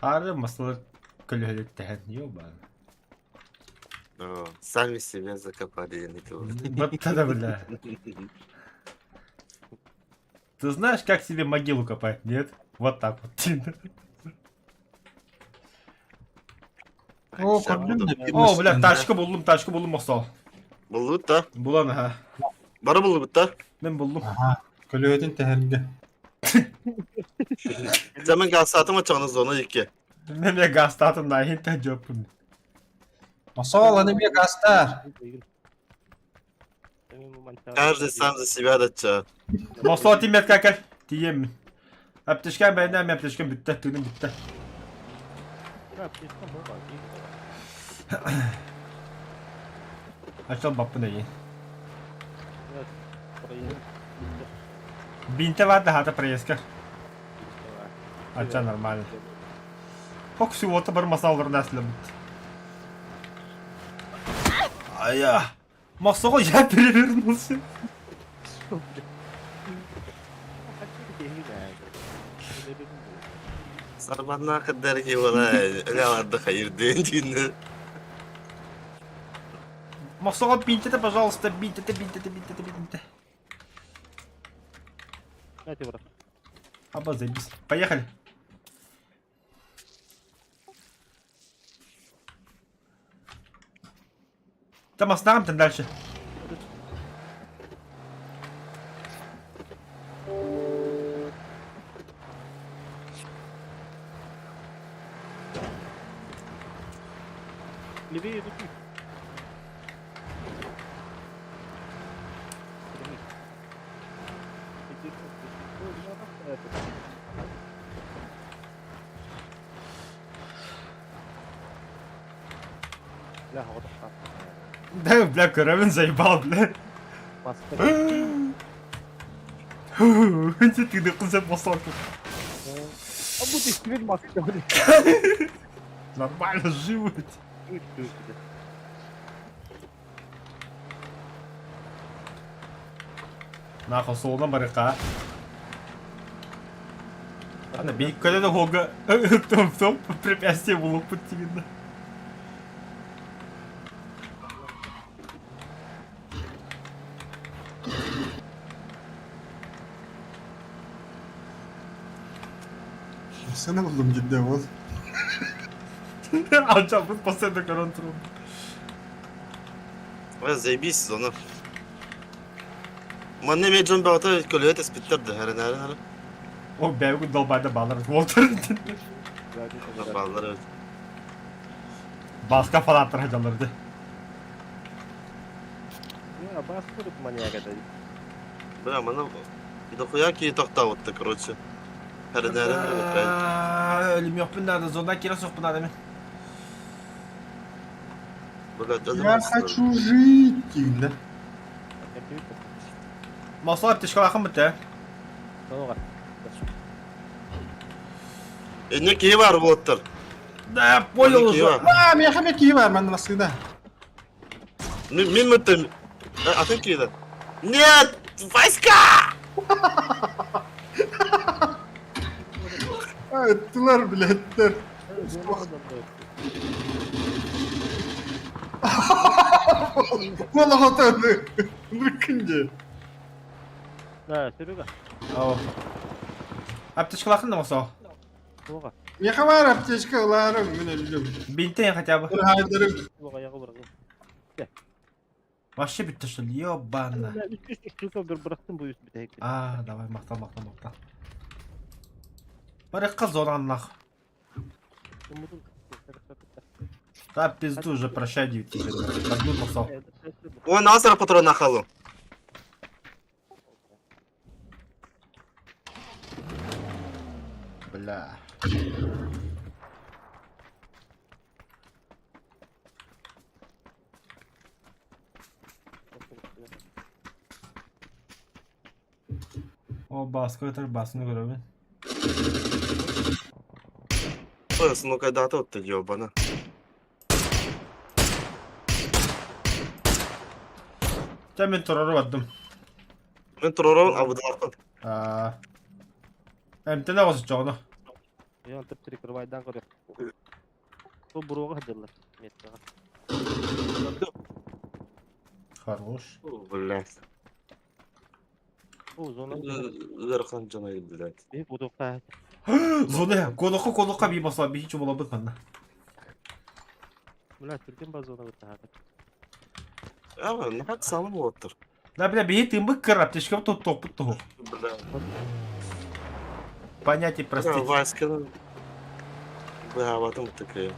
Хары массыына көлөһөлүттэһэн ёбан. О, Сами себя закопали, я не говорю. Вот это бля. Ты знаешь, как себе могилу копать? Нет? Вот так вот. О, көрдүм да биир О, бля, массыына. тачка буллум, тачка буллум мохсол. Буллубут да? Булан, аха. Бары буллубут да? Мен буллум. Аха. Көлөһөтүн тэһэргэ. Zaman газсаатым ачаҕына зона икки. Мен я гастатын на хинтэ жоппун. Осол, аны эмиэ гастар. Каждый сам за себя дача. Мохсол тиммет какал. Тием. Аптечка бэйнэ мен аптечка бүттэ, тыыным бүттэ. Ачал баппын эйин. Бинте бар да хата проездка. Ача нормально. Хок сюота бар масалар нәсле бит. Ая. Мохсого я перевернулся. Сарбанна каддар була өлө хайыр дүйнү. Мохсого бинтете, пожалуйста, бинтете, бинтете, бинтете, бинтете. Аба, заебись. Поехали. Там оставим там дальше. Левее руки. Бля, вот так. Да, бля, Каравин заебал, бля. Ты дыкынса босалку. А бу ты маска. Нормально живут. Нахуй солынан барыка. Ана бейік көдеді хога том том препятствие булып видно. Массыына буллум дьирдэ ол. Алдьаммыт постоянно көрөн турабын. Ой, заебись, зона. Манна эмиэ дьон бөҕөтө көлүөһэ түспүттэр да, эрэнээрин эрэ. О, бэйбит долбайда баалар. Уолтар. Бааллар эбит. Баска фанаттар сылдьаллар Я бас курдук маньяк это. Бля, маны дохуя киһи тохтообутта, короче. Эрэнээрин эрэ. Өлүмүөхпүн наада, зона киирэ суохпун наада мин. Блядь, Я хочу жить диигин да. Маслар тишкалахым бітті. Тоҕо. Инне киһи баар буолуттар. Да, я понял Киһи уже. баар. Аа, миэхэ эмиэ киһи баар манна массыына. Мин мин мыттым. Атын киһи Нет! Васька! Аа, ыттылар, блядтар. Уолаҕа Ынырыккын дии. Да, Серега. Ау. Аптечкалахын да мосо. Тоҕо. Миэхэ баар аптечка ылаарыҥ, мин өллүм. Бинтейн хотя бы. Ырһайдарым. Тоҕо аяғы бырагым. Вообще бүтті что ли? Ёбана. Үс штука бір бырақтым бұл үс бітәйік. А, давай, мақтан, мақтан, мақтан. Барыққа зона нах. Да, пизду уже, прощай, девять теперь. Одну мосо. Ой, насара патрон нахалу. Бля. О, баска өтөр басын көрөбүн. Ой, смокайдата отты ёбана. Чэ мин турары бардым. Мен туророн абыдыларпын. Аа. Эмтэнэ оҕус чоҕуну. Я антып перекрывайдан көрөр. Бу буруоға сылдьаллар. Меткаҕа. Хорош. Блядь. О, зона. Ыарахан дьон блядь. Биһи кутуохха. Зона, колоха колоха би басла би хичу болабыт манна. Бля, түрген ба зона бытаата. А, нахак самы болоттор. Да, бля, биһи тыымбыт кыр аптечка тут топпут туһу. Бля. Понятие Бля, простите. Васька. Бля, в этом такая.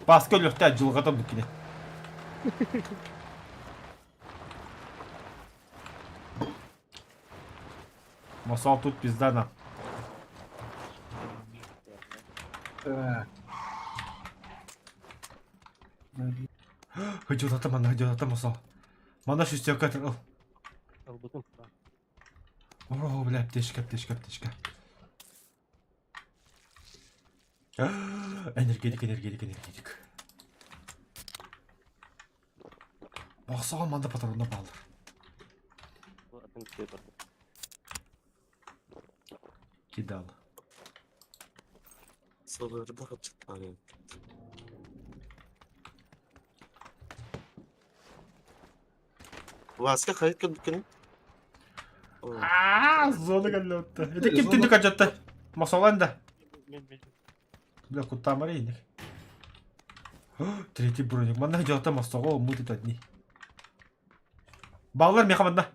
Баска өлөхтә жылғата бүкіне. Масал тут пизда нам. Так. Хөдөлата мана, хөдөлата масал. Мана шестерка тырыл. Албытым. О, бля, аптечка, аптечка, аптечка. Энергетик, энергетик, энергетик. Бақсаған манда патронда балдыр. Атын күтө барды. Кидал. Соларда хачыттар. Васька хайт кэлбиккин? Аа, зона кэллэутта. Это ким түндүк ажатта? Масалан да. Мен мен. Бля, куда марейник? Третий броник. Манна жата масого, мы тут одни. Баллар меха манна.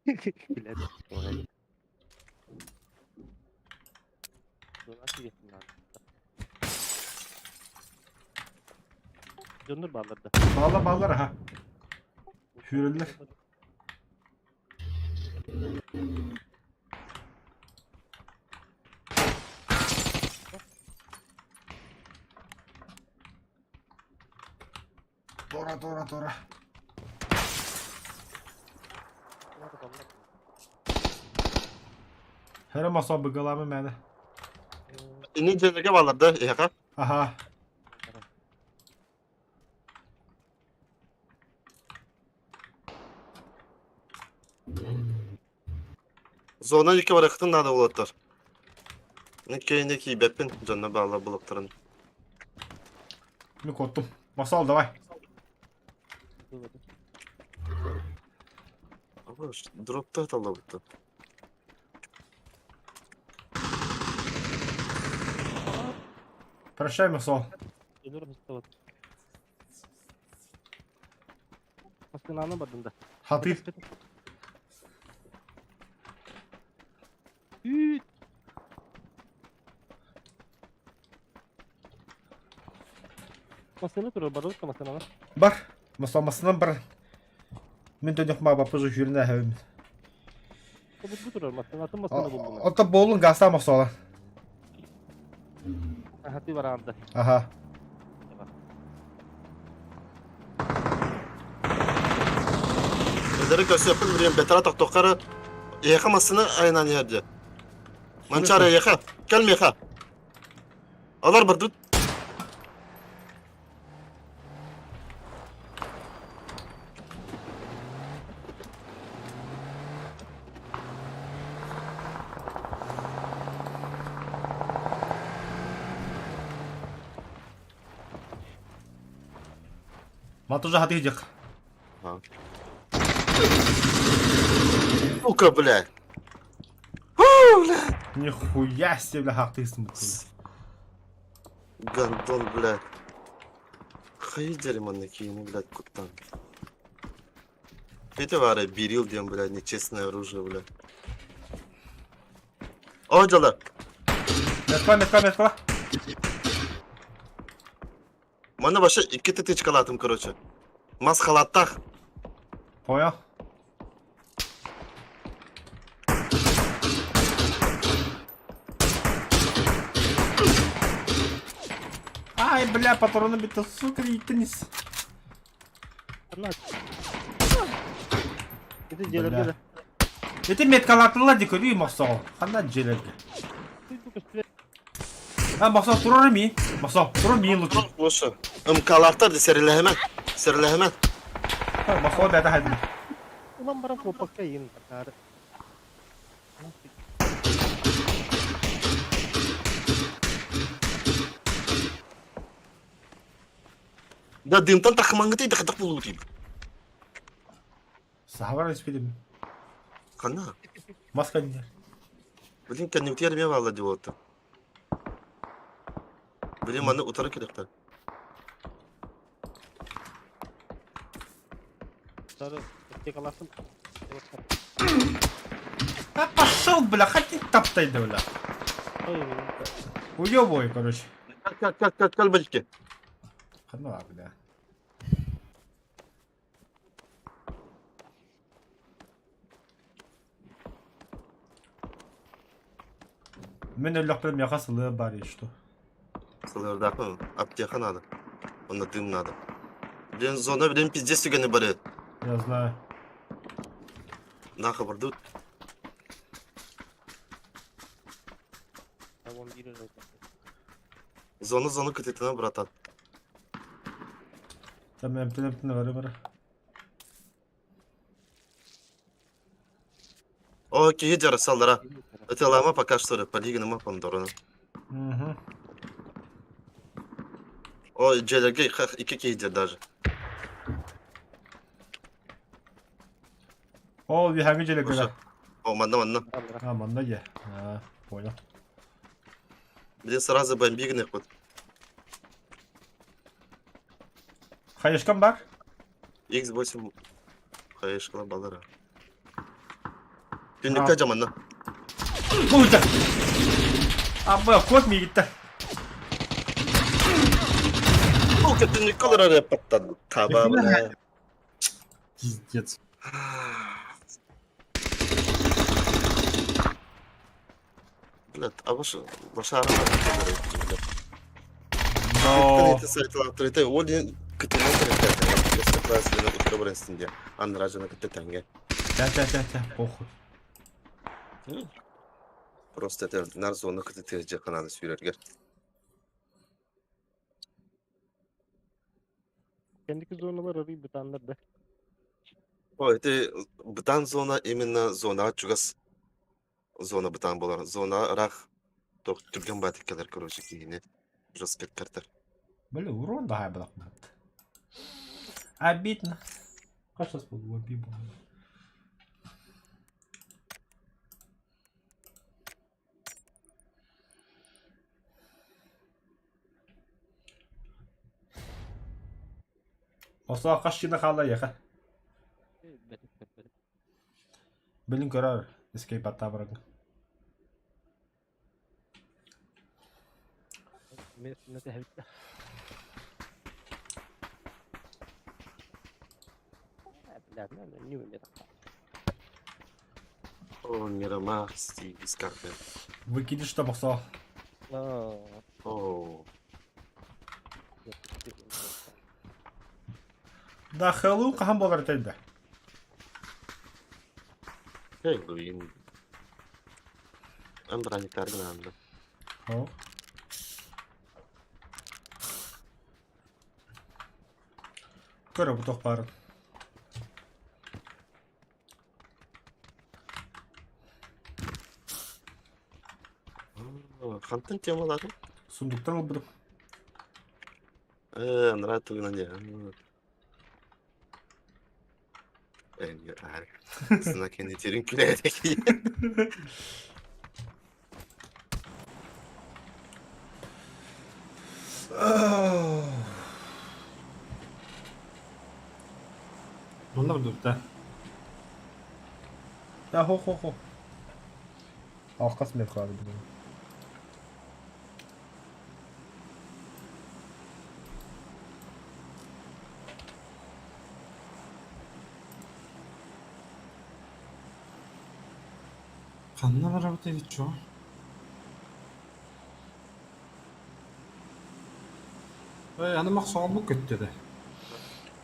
Блядь. Зона тиgetин Дьоннор бааллар да. Баллар баллар аха. Хүрэллэр. Тора, тора, тора. Хәрә масо быгаламы мәне. Ини дьиэлэргэ бааллар да, эһэхэ? Аха. Зона икки барыахтын наада буолуоттар. Никки киийбэппин, дьонно бааллар булуктарын. Мин куоттум. Масал, давай. Дропта таллабыттан. Прощай, Масол. Өлөр хыстабат. Маскынаны бардым да. Хатыр. Үүт. Маскына турар барылыкка маскынаны. Бар. Масол масынан бар. Мин төнөх ма баппызы хүрүнэ әһәбим. Бу турар маскына атын маскына булдум. Ота болун гаста Масола. Хаты бараанда. Аха. Эдери көрсөппүн билем бетара тохтохкары Еха массыны айынан иһэрдэ. Манчары еха. Кел меха. Алар бардыт. Матужа хаты дьик. Сука, бля. Фу, бля. Нихуя себе, бля, хатысын. Гандон, бля. Хайдери маннакини, блядь, куттан. Это вара берил, дем, бля, нечестное оружие, бля. О, дела. Метка, метка, метка. Мана вообще икки тычкалатым, короче. Мас халаттах. Понял? Ай, бля, патроны битті, сука, иттіңіз. Ити дьиэлэргэ да. Ити меткалатылар ди көрүү мохсоҕо. Ханна дьиэлэргэ? А, мохсоо турар ми? Мохсоо, турар ми лучше. Лучше. МК-лахтар сэрилэһэмэн. Сэрилэһэмэн. Мохсоо бэйэтэ хайдын. Улам баран куоппакка иин акаары. Да дымтан тахмаңгыты да булуу дейм. Сахабар испедим. Ханна. Маска не. Блин, кэннибитигэр эмиэ баалла дии буолта. Блин, манна утары кэлиэхтэр. Утары аптекалаахпын. Да пошел, бля, хоти таптай, да, бля. Уебой, короче. Кэл, кэл, кэл, кэл, бэлки. Ханна, бля. Мин өллөхпүн миэхэ сылыа баар что. Сылыардаахпын, аптека надо. Онно дым надо. Блин, зона, блин, пиздец түгэни бары. Я знаю. Нахабар тут. Зона, зона кытытына, братан. Там эмтэн бары бары. О, киһи дьара саллара. Ытылама пока что, полигоныма помдорона. Угу. О, дьиэлэргэ икки киһи дьэр даже. О, биһаҥы дьиэлэргэ. О, манна, манна. А, манна дьэ. А, понял. Блин, сразу бомбигных вот. Хаешкам бар? X8 хаешкала балара. Түннүккэ дьаманна. Пуйда! А, кот миигиттэ. Сука, түннүккэ олорор эппаттан. Таба, бля. Пиздец. Блядь, а ваша лошара Но... Тя-тя-тя-тя, похуй. Просто это нар зона кытытыжы каналы сүйрергер. Кэнники зоналар арый бытааннар да. О, это бытан зона именно зона чугас зона бытан болар. Зона рах ток түрген батыккалар короче кийини. Жестко картер. Бля, урон да хай Обидно. А сейчас обидно. Осоо хас чина хаалла эйиэхэ? Билин көрөр, эскейп аттаабарыҥ. О, Мирамар, Стив, Выкидыш тобохсоо. О, Да, Хэллоуин хаһан буолар этэй да? Хэллоуин. Эн бырааһынньыктааргын аанна. О. Көрө бу туох баарын. Хантан темалаатың? Сундуктан ылбытым. Э, анараа тугунан дьэ. Сына кэннитерин күлээтэки. Онно бурдукта. Да, хо-хо-хо. Алкас мен хаалды бүгүн. Ханна барабыт эбит чуо? Эй, аны мохсоҕолбут көттө да.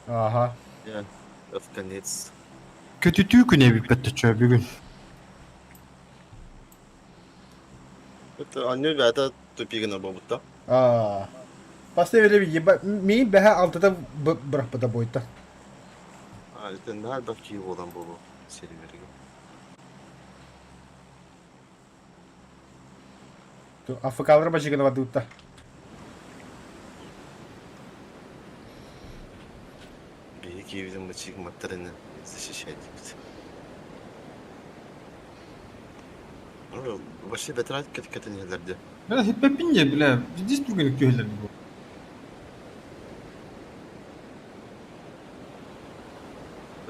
Ага. В конец. Көтүтүү күнэ эбиппэт чөө бүгүн. Это анню бята тупигана буолбутта. Аа. Последнее время еба мин бэһэ алтыта бырахпыта буойта. А, это наһаа элбэх киһи буолан буолуо сервергэ. АФК-лар бачыгына бардыбытта. Биһи киһибитин бачык маттарыны защищать диэбит. Ну, вообще бэтэрээн кэтэнэлэр дии. Бля, хиппеппин дии, бля, здесь түргэнник түһэллэр бу.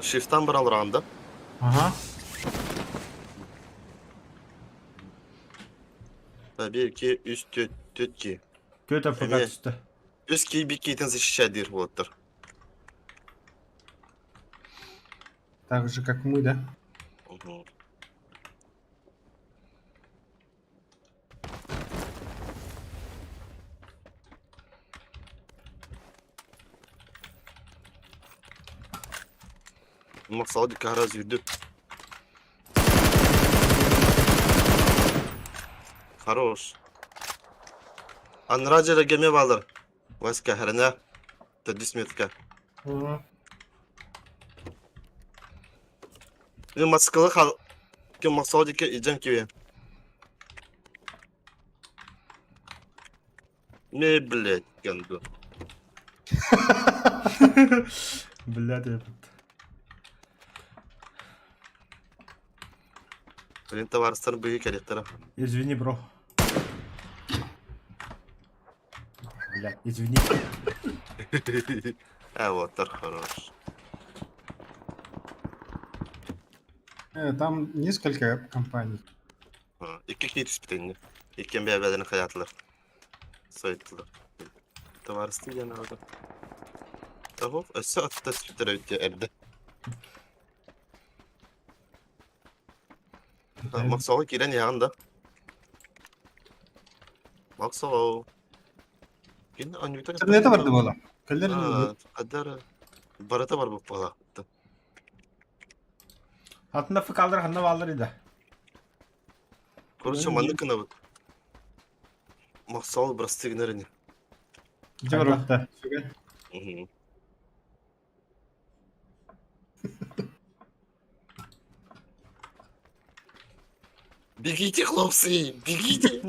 Шифтан баралар да? Ага. 1, 2, 3, 4, 4 ки. Түөрт АФК Эмиэ. түстэ. Үс кии бик киитин защищать диир буолаттар. Так же, как мы, да? Мгм. Максал дикара жүрдү. Хорош. Аннара жere геме балыр. Васька хәренә. Төрдүс метка. Мен Москвалы хал... Кем Максал дике идем кибе. Не, блядь, ганду. Блядь, этот. Блин, товарыстар быгы кэлиэхтэрэ. Извини, бро. Блядь, извини. А, вот, хорош. Там несколько компаний. Икки киһи түспүтэ Иккиэн бэйэ-бэйэлэрин хайаатылар. Сойдулар. Товарыстыы диэн аҕата. Того өссө атта түспүттэр эбит дии эрдэ. Мохсоҕо киирэн иһэҕин да? Мохсоҕо. Кини Анюта Интернета барды буола. Кэллэр Хаддар барыта барбыт буолаахпыттан. Атын ФК-лар ханна бааллар ида? Короче, маннык гынабыт. Мохсоҕо бырастыы гынар ини. Дьэ барбыта. Сүгэ. Мгм. Бегите, хлопцы, бегите!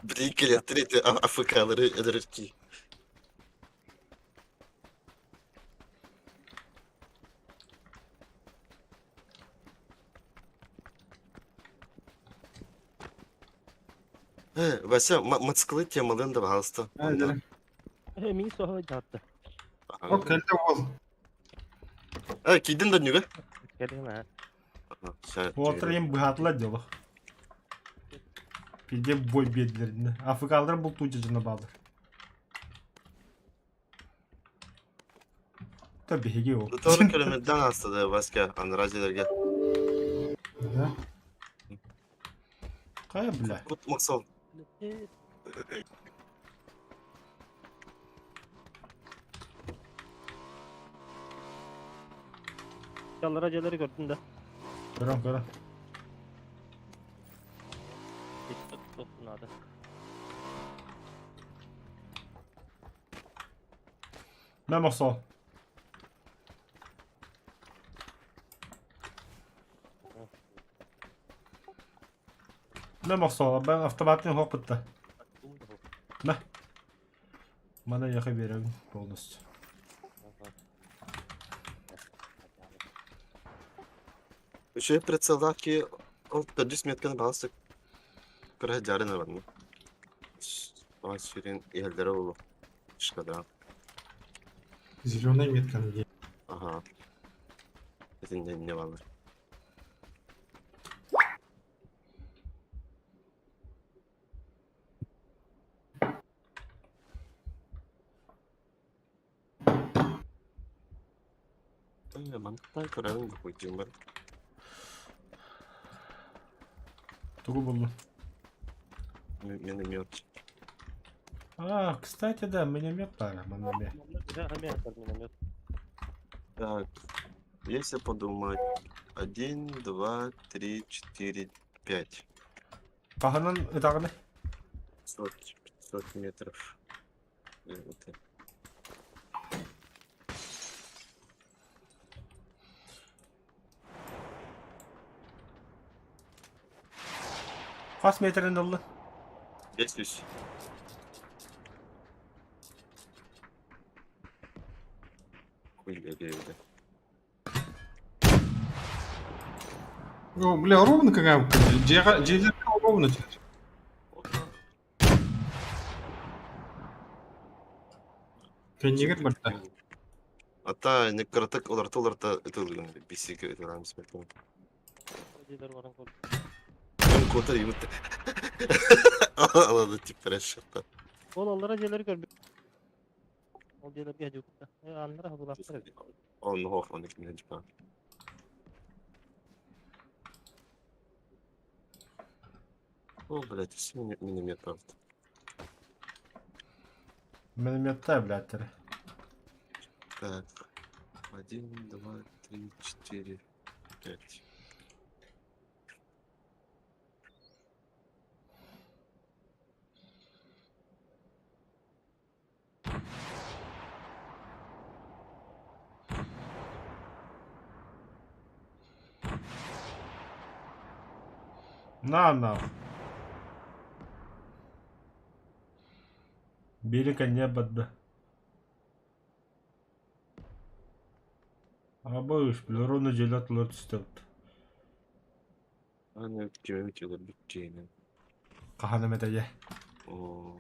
Блин, кэлиэхтэр АФК-лары өлөрөр Э, Вася, мотоциклы темалыын да, пожалуйста. А, дьэ. Мин соһо дьаатта. Ол кэллэ уол. Э, киирдин да нүгэ? Кэлин аа. Уолаттар им быһаатылар дьоло. Пиздец бой биэрдилэр. АФК-лар бултуу дьадьына бааллар. Та биһиги ол. Doğru kilometreden hastaladı başka Andrajelерге. Да. Хайа, бля. Кут Максол. Яллара дьиэлэри көрдүм да. Көрөн, көрөн. Наада. Мэ мохсоо. Мэ мохсоо, бэн автоматын хоқпытта. Мэ. Мана яха беремин полностью. Үчүгэй прицеллаах киһи ол төрдүс метканы баҕас кыра дьарын ыланна. Баҕас сүрүн иһэллэрэ буолуо. Шкода. Зеленая метка на ней. Аха. Итиннэ инньэ бааллар. Э, мантан көрөбүн бу куйдьуҥмар. Тугу буллум? Миномет. А, кстати, да, миномет баара манна эмиэ. Миномет. Так, если подумать. Один, два, три, четыре, пять. Хаһанан ытаҕыный? 500, 500 метров. Э, вот это. Хас метрин ыллын? 500. Хуй бля. Ну, бля, ровно какая. Дьиэҕэ ровно. Кэннигэр барда. Ата не кыратык олорто олорто ытылгын бисиге ытылам смерть. Ким котар юмытта. Алады тип трэш. Ол аллара дьиэлэри көрбүт. Ол дьиэлэргэ дьукта. Аннара хабылаахтар эбит. Он хох, он их не типа. О, блядь, все миномет, правда. Минометтай, блядь, эрэ. Так. Один, два, три, четыре, пять. На нах. Бири конья бадда. Абыш, бля, ровно дьиэлэр тулар түстэбит. Аны кимем тилер бүттейнен. Хаһан эмэтэ О.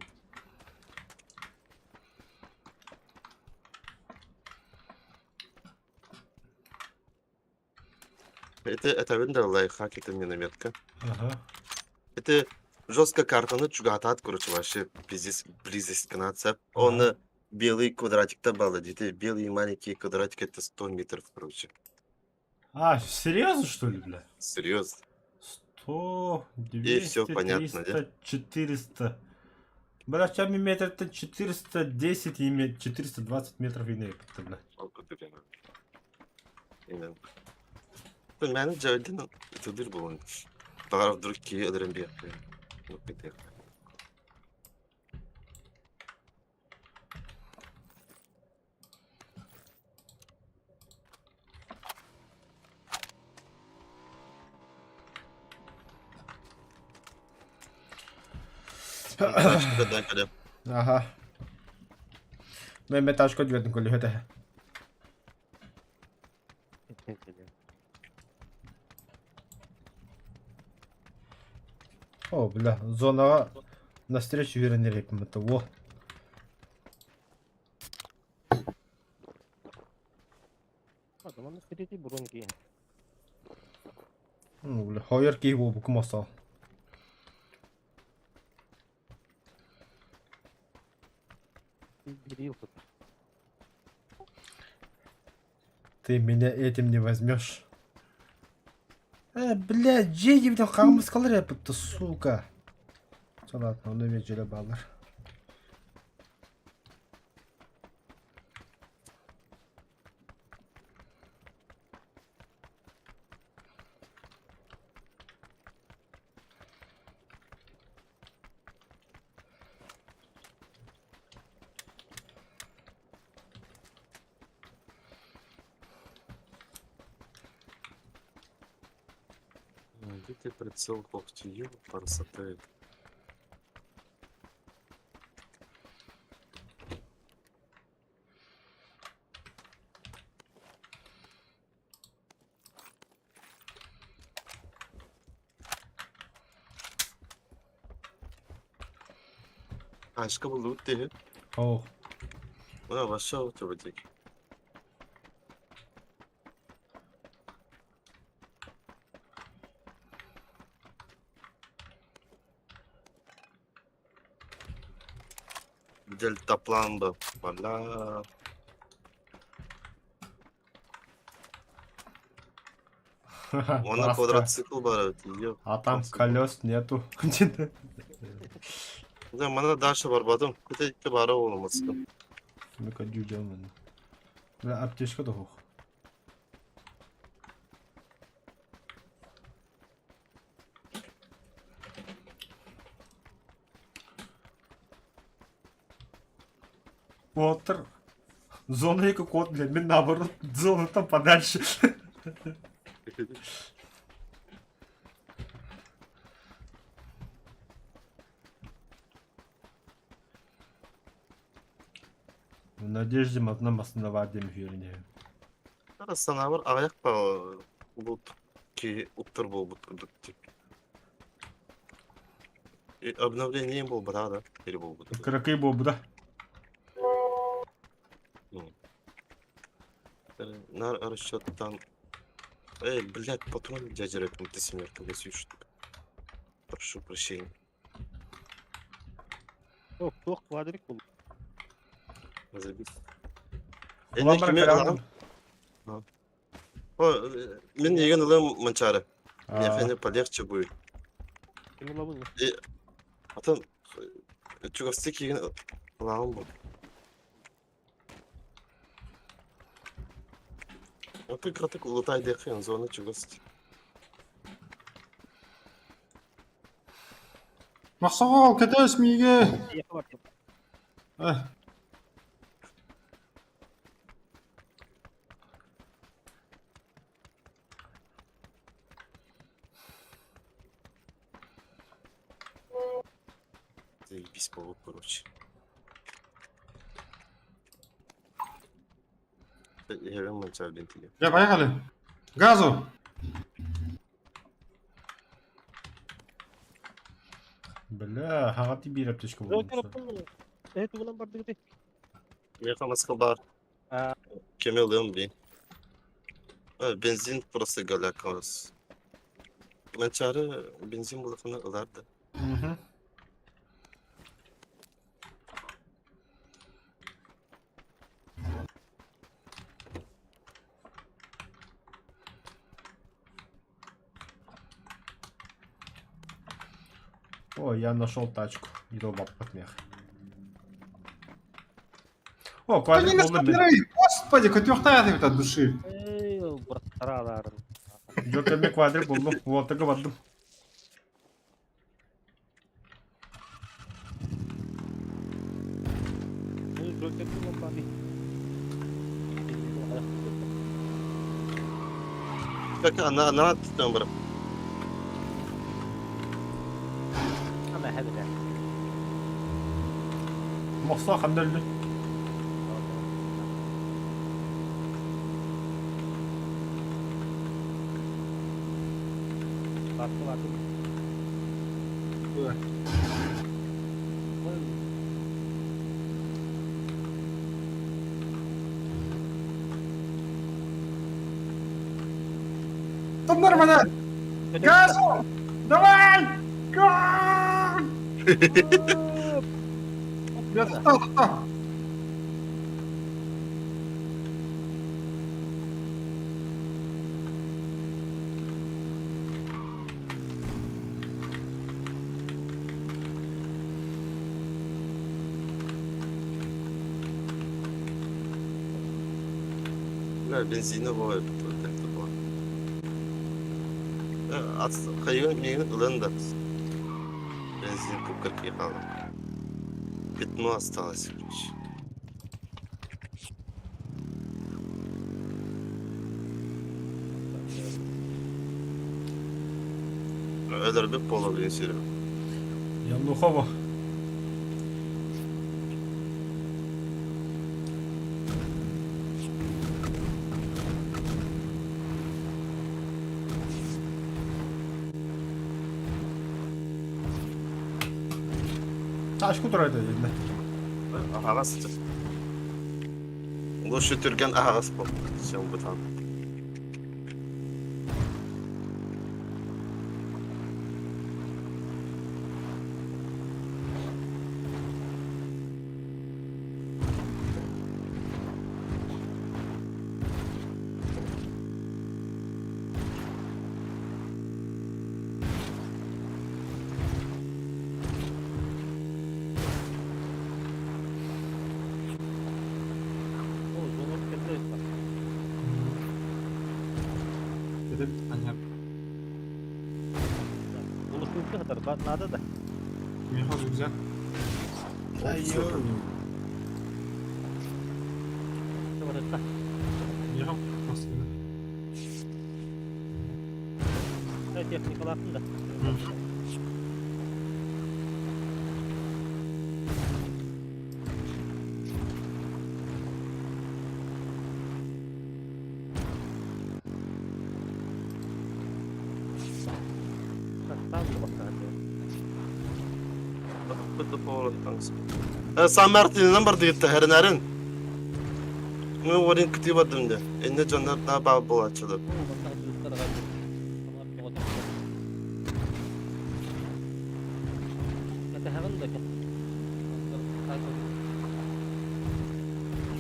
Это видно лайфхак, это минометка. Ага. Это жестко картаны чугатат, короче, вообще пиздец, близость канадца. Он белый квадратик-то был, где белый маленький квадратик, это 100 метров, короче. А, серьезно, что ли, бля? Серьезно. 100, 200, всё понятно, 300, да? 400. Бля, в метр это 410 и 420 метров и бля. Именно. Менеджер один, это дыр был. Баҕар вдруг киһи өлөрөн биэрдэ. Аха. Мен ташка двердин көлүһөтэ. О, бля, зонаҕа навстречу үөрэнэр эппин Во. Адаман сирити бурун киһи. Ну, бля, хойор киһи буолбукум осоо. Бири сытар. Ты меня этим не возьмешь. Э, блядь, дьиэ диэбитин хаамыскалар эппитте, сука. Чэ ладно, ону эмиэ дьөлө бааллар. Где ты прицел когти красоты. Ашка был ты. О, Мына вошел тебе. Дельтаплан был. Бля. Она квадроцикл бар. Ее. А там колес нету. Да, мана дальше барбадым. Куда бара olmasın. Ну-ка, дюдя Бля, аптечка да хух. Уотер. Зона и кот, бля, мин наоборот, зона там подальше. В надежде одном основанием вернее. Санавар аяк па бут ки уптыр был бут курдук тип. И обновление был брада или был бут. Кракей был да. На расчет там. Эй, блядь, патрон дядя рэпом ты семерка штук. Прошу прощения. Yok yok квадрик бул. Забить. Улан бар Мен еген ылым манчары. Мне хәне полегче будет. Ким улабын? Атын чугасты киген ылам бу. Аты кратык улутай дехен зона чугасты. Махсағал, кәтәс миге. Заебись павук, короче. Я Я поехали. Газу. Бля, хагати бир аптечка был. Evet ulan bardı Я бар. Кемел блин. Бензин просто галякалас. Манчары бензин булыкны ыларды. Угу. О, я нашел тачку. Иду баб мех. О, квадрик не Господи, көтүөхтаах от души. Эй, быртаралар. Жок, мен квадрик булдум. Вот, так бардым. Как она там бар. Ама хәбәләр. Мохсо хандалды. Баттı баттı. Тоннор маны! Газу! Давай! Газ! Я достал, достал. Бля, бензина баар Хайыгын миигин ылан да бензин купка хаалар. Пятно осталось, короче. Өлөрбүт буолабын сирим. Я Нухова. Ташку турар дедим. Аһаҕас Лучше түргэн аһаҕас бол. Сен бытан. Наада да. Миэхэ рюкзак. Миэхэ массыына. Техникалаахпын да. Сан Мартинынан бардыгытта хэринарын. Мы орин кытыы бардым да. Энне дьоннор да баа буолааччылар.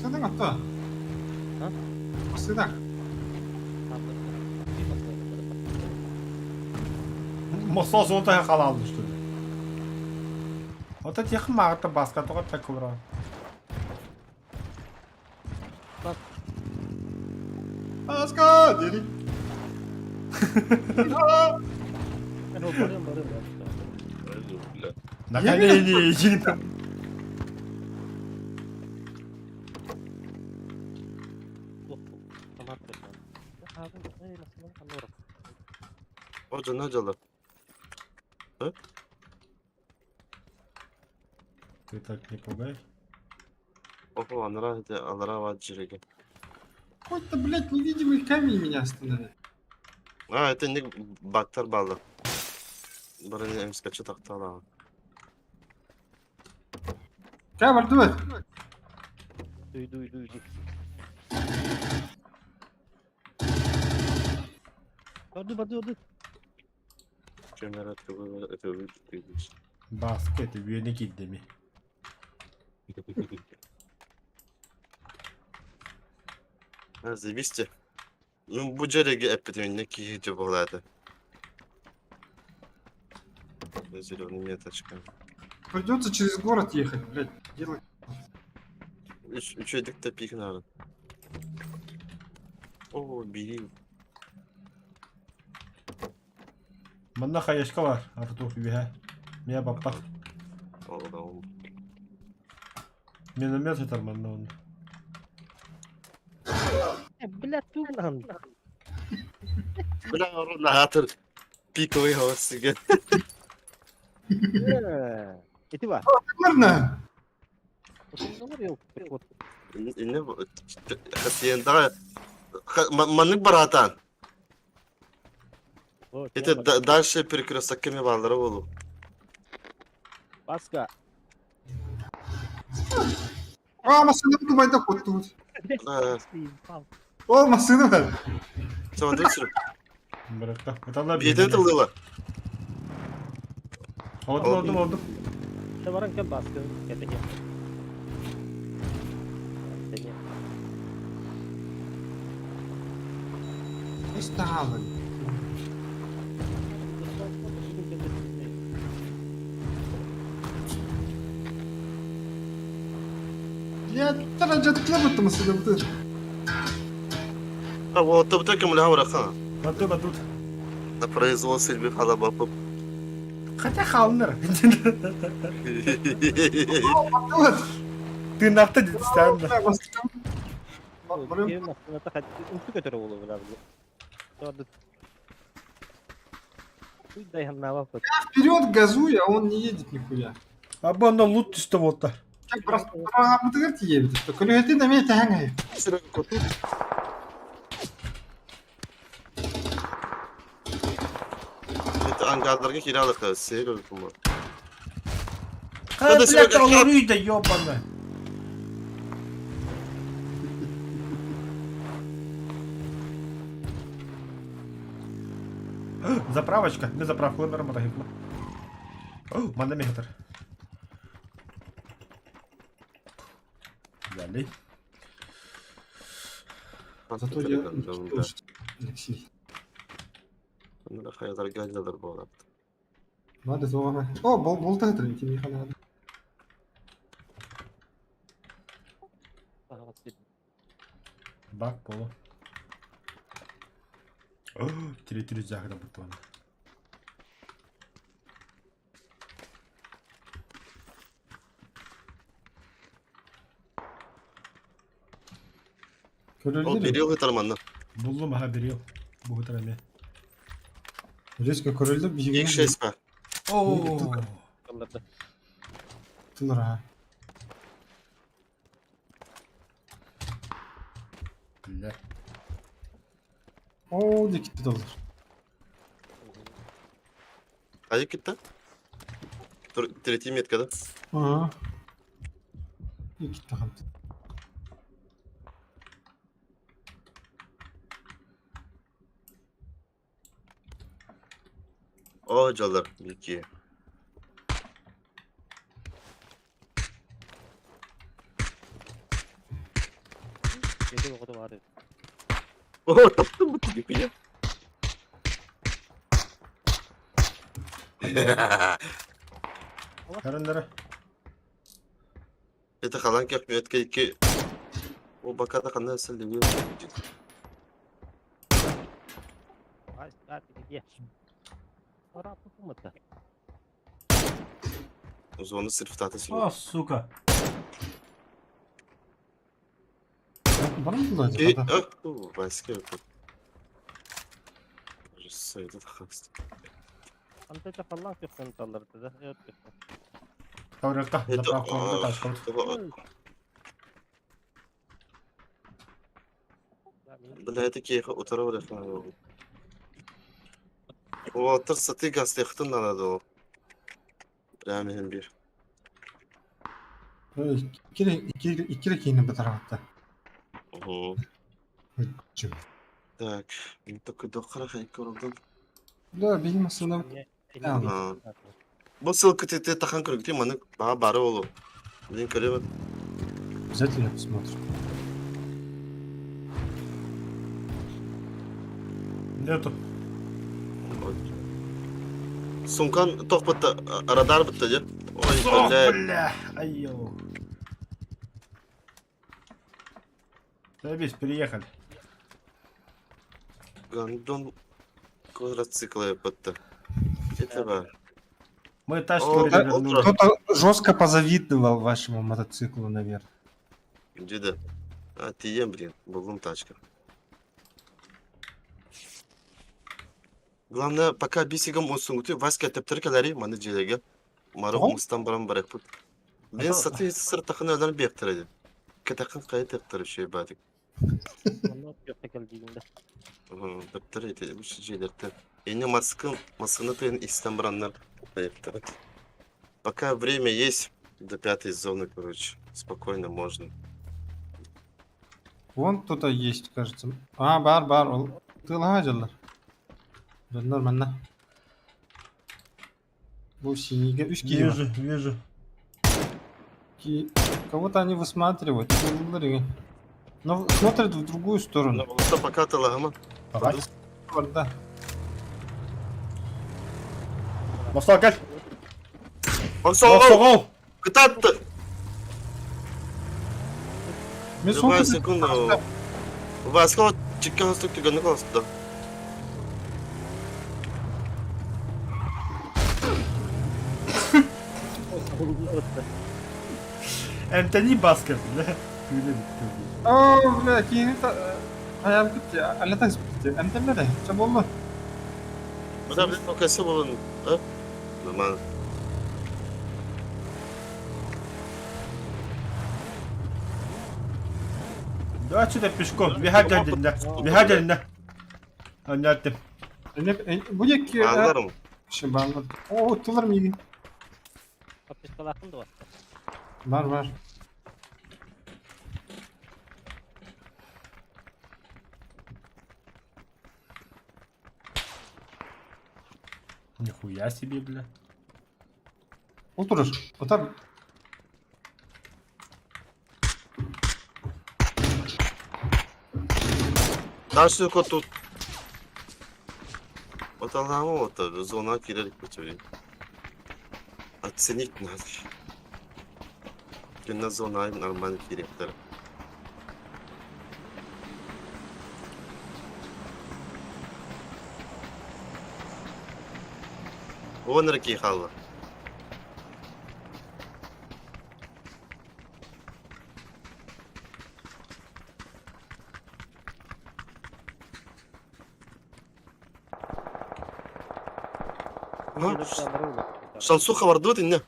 Сыдан атта. Сыдан. Мосол зонта халалды что ли? Вот это мағыты басқа тоға так көбірі. Аска, дери. На колени, иди там. О, дьоно дьоло. Ты так не пугай. Охо, анара алара ват жиреге. Какой-то, блядь, невидимый камень меня остановил. А, это не бактар баллы. Бары эмскачы тактала. Кай бардыбыт? Иду, иду, иду. Барды, барды, барды. Кемера это Баска это үйіне келді ме? Заебись. Ну, бу жереге эппитиминне киһи буолааты. Зеленый меточка. Придется через город ехать, блядь. Делать. Үчүөдүк да пик надо. О, бери. Манна хаешка бар, Артур, үйе. Меня баптақ. О, да, он. Миномет это манна он. Бля, тугнан. Бля, нагатыр. Пиковый голосиге. Ити ба. Мирно. Инне хасиенда маннык баратан. Это дальше перекресток кеме баллары болу. Баска. А, машина тубайда тут. О, машина бар. Савадыр сүрүп. Быракка. Ыталлар Биэтин тыллыылар. Олдум, олдум, олдум. Чэ баран кэл бааскын кэтэһиэм. Тэниэ. Ыстаалын. Я дьаттыла быттым сыдыбытыр. А вот тобто көмөлөһө бараха. Батут, батут. На произвол сыльбы халабапып. Хотя хаалынар. Вот. Тыыннаахта дитистаанна. Киһи массыыната үнтү көтөрө буолуо бля били. Уй дай ханнаабаппыт. Вперед газуй, а он не едет нихуя. Абы онно лут түстэ буолта. Как бырағамытыгар тиийэбит. Көлөһөтүн эмиэ тэһэҥ Серега коту. Это ангардарга киралык Серега кума. Хай, Да, блядь, Серега, олоруй да ёбана. Заправочка. Не заправку, нормально гипно. О, манна мегатор. Далее. Зато я Алексей. Хайдар галлалар болот. Надо звона. О, бол болта это не надо. Бак полу. О, три загра бутон. Ол Көрөлдөр. берил тарманна. Буллум, ага, берил. Бугутар эме. Резко көрөлдөр биһиги. X6 ба. О, Тылар а. бля. О, дикти доллар. Айы кетті. Третий метка да? Ага. Икки тахамт. О, жалдар, бики. Кеди оҕото баар эбит. О, таптым бу типи. Карандара. Это халан кеп метка ики. О, бакада кандай сәл Ай, а, где? Пора тупумата. Зону сертификаты О, сука. Баран И, да. а, Васька. Сайда хаст. Антета халлаан көхтөн талларды да. Өт көхтөн. Тавракта, Это- заправку, ташка. Бля, это кейха утара валяха. О, тырса ты газ лехтын надо. Прямо hem bir. Икки икки икки кийин бытаратта. Угу. Чым. Так, мен такой дохара хайкордum. Да, биһи масына. А. Бу ссылка ты ты тахан көрүк ти маны баа бары болу. Мен көрөмүн. Обязательно посмотрим. Нету. Сумкан тох бытта радар бытта же. Ой, О, бля. бля. Айо. Заебись, переехали. Гандон квадроциклы бытта. Это бар. Мы тачку О, перевернули. Кто-то жестко позавидовал вашему мотоциклу, наверное. Деде. А, тием, блин, булгум тачка. Главное, пока бисигам осунгути, Васька тептер келери, маны желеге. Мары О? умыстан барам барак бут. Мен Это- саты сыр тахын öдөн бектер эди. Кетакын кайы тептер şey бадик. Онно көхтө кел дигинде. Тептер эди, bu желерте. Эни маскын, маскыны тыйын истен бараннар бектер. Пока время есть, до пятой зоны, короче, спокойно можно. Вон кто-то есть, кажется. А, бар, бар. Ол тылға жаллар. Дьоннор манна. Бу синийгэ үс киһи бар. Вижу, вижу. Ки- Кого-то они высматривают. Но смотрят в другую сторону. Что пока ты лагама? Давай. Бар, да. Мостоо кэл. Моксоҕол! Моксоҕол! Кытаатты! Мен Любая сол секунда. Васка чикка хостук түгэнник холоста. Эмтэни Баскер, бля. Күлэ бүттэ. Оо, бля, киһини хайаан битти, алятан битти. Эмтэммэдэ, чэ буолла. Бля, блин, покасы болын. А? Нормально. Давай сюда пешком. Бега дядя. Бега дядя. Анятым. Бу диэки Аалларым. бааллар. Оо, тулар миигин. Подпискалаахпын дуо? Бар, бар. Нихуя себе, бля. Ол турар. Отар. Дальше тут. Вот она вот, зона кирилл кутюри. Оценить надо. Күнне зона нормально киректер. Вон раки хала. Шансуха вардут инне.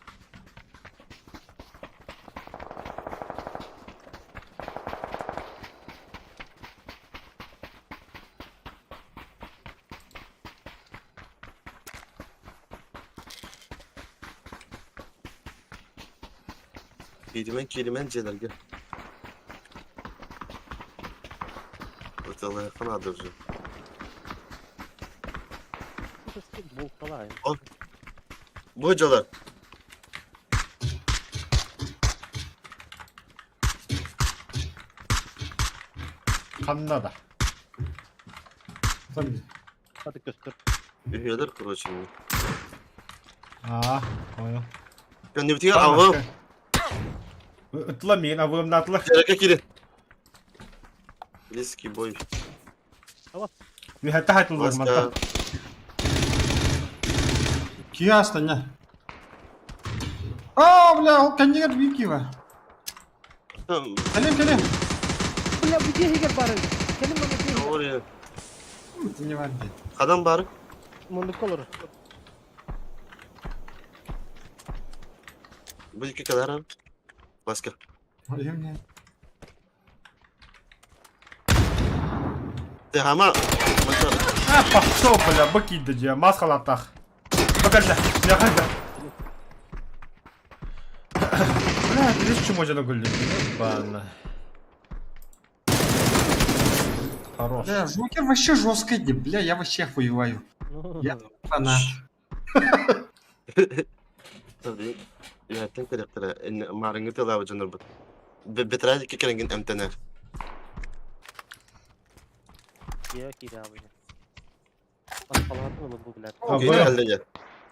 Киримен киримен дьиэлэргэ. Ыталыахха наада уже. Бу дьалар. Ханна да. Үһүөлэр короче. Аа, понял. Кэннибитигэр аҕым. Ытла миин абыымнаатылар. Дьиэлэргэ киирин. Близкий бой. Үһэтэ хатыллар манта. Киһи аастанньа. Аа, бля, ол кэннигэр биир киһи бар. Кэлин, кэлин. Бля, бу дьиэ иһигэр баар эбит. Кэлин манна дьиэ иһигэр. Не бар диэн. Хадан баар? Муннукка олорор. Бу икки кэлэр. Васька. Эмне? Ты хама. А, пошел, бля, быки дьэ, мас халатах. Бакальда, я хайда. Бля, видишь, чему я гулли? Ебано. Хорош. Бля, Джокер вообще жесткий, бля, я вообще охуеваю. Я фанат. Үһэттэн кэлэхтэрэ маарыҥҥы тылаабыт дьоннорбут. Бэтэрээ икки кэлэҥҥин эмтэнэр. Дьиэ киирэ аҕабыйа. Аспалаатын ылын бу билэр. А, Ити бля. кэллэ дьэ.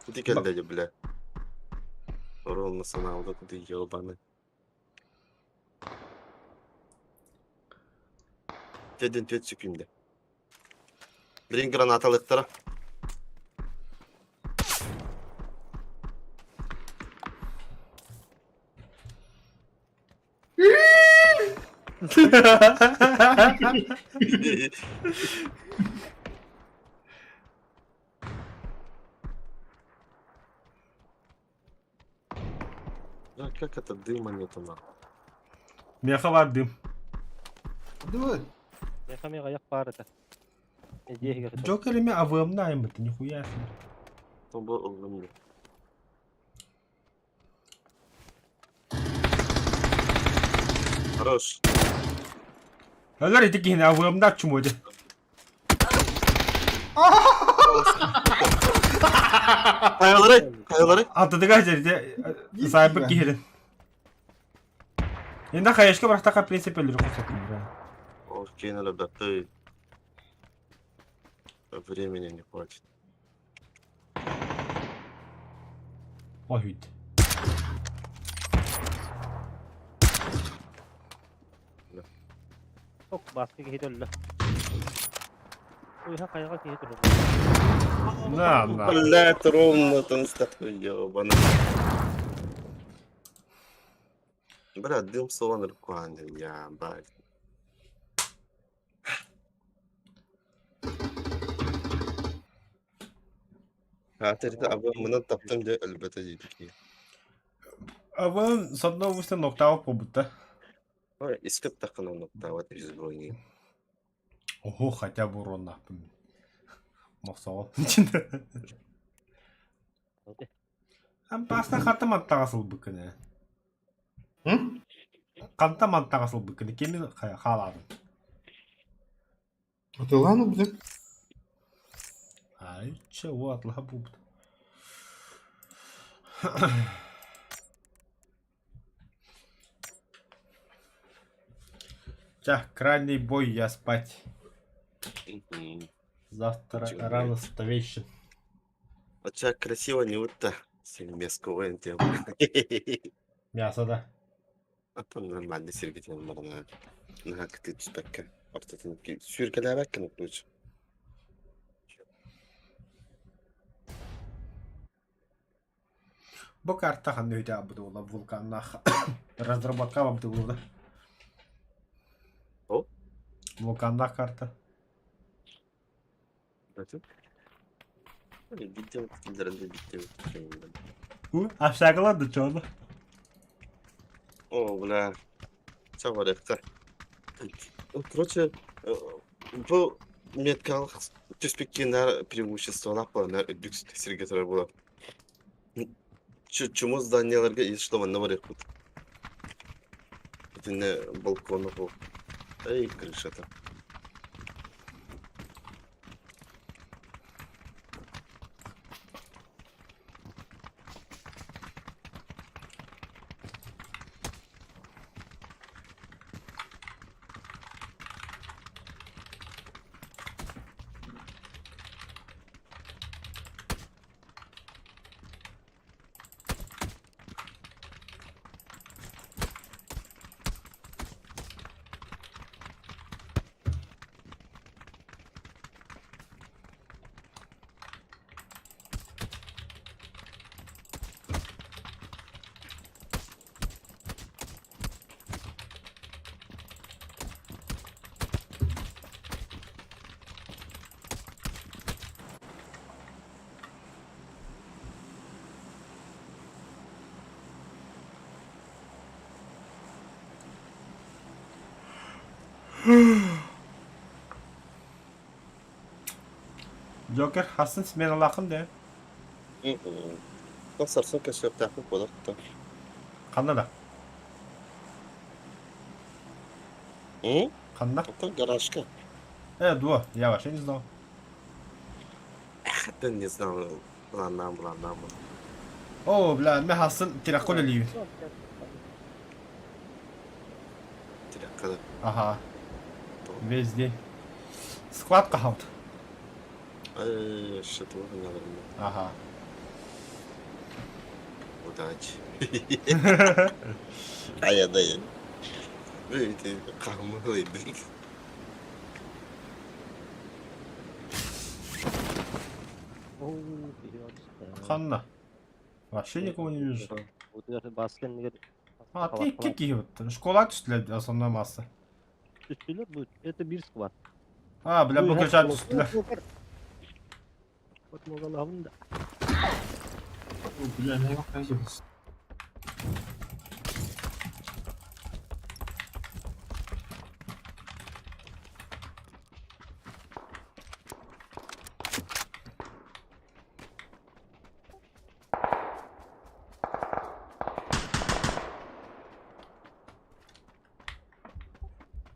Ити кэллэ дьэ, бля. Ровно санаалда ты ебаный. Дедин түөт секунда. Блин, гранаталыктара. Да как это дыма нету нахуй? Меха бар дым. Давай. Меха меха аяқ бар это. Дьиэ иһигэр. Джокер ими АВМ это нихуя себе. Тобо ыллым. Хорош. Алар ити киһини АВМ-на чумоди. Хайалары, хайалары. Аттыга жерде сайбы киһирин. Инда хаешка бырахтаха в принципе өлөрү кусатын. Окей, надо ты. Времени не хватит. Ой, Ок, баска киһи өллө. Уйха хайаҕа киһи турар. На, на. Блядь, ровно там ёбана. Бля, дым солон руками, я, бать. Хаатырда абы мынан таптым дьэ өлбөтө диэки. Абын с одного выстрела ноктаут побута. Ой, искеп таххана ноктаут из брони. Ого, хотя бы урон нахпын. Мохсоҕо. Ампаасна хата мантаҕа сылбыккын ээ. Ханта мантаҕа сылбыккын кими хаалаабын? Атылаан ылбытым. Ай, чэ, о, атлаха буолбут. Ча, крайний бой, я спать. Завтра Чего, рано вставещен. А ча красиво не вот-то. Семесковый тем. Мясо, да. А там нормально сиргитен барна. Наха кыты түспэккэ. Ортотун сүүркэлээбэккин ключ. Бу карта ханна үтэ абыдыла вулканнаах разработка абыдыла. О? Вулканнаах карта. Биттем Общагала да чё? О, бля. Ча барыахта. Короче, бу меткалык түспүккинер преимуществолаах буоланнар үрдүк сиргэ турар буолар. Чуму зданияларга ис манна барыахпыт. Итиннэ балкону бу. Эй, крышата. Джокер хасын сменалаахын да. Сарсын көсүөхтээхпит буолар да. Ханна да? Ханна? Оттон гаражка. Дуо, я вообще не знал. Да не знал. Планам, планам. О, бля, мен хасын тираккол элиибин. Тираккада. Ага. Весь день. Склад хаалт. Ай, что-то надо. Ага. Удачи. Ая, да, я. Видите, хамылый, блин. Ханна. Вообще никого не вижу. А, ты какие вот? Школа түстүлэр основная масса. Түстүлэр бу. Это бир склад. А, бля, бу көчө түстүлэр. Вот могалабын да. Бля, не выходил.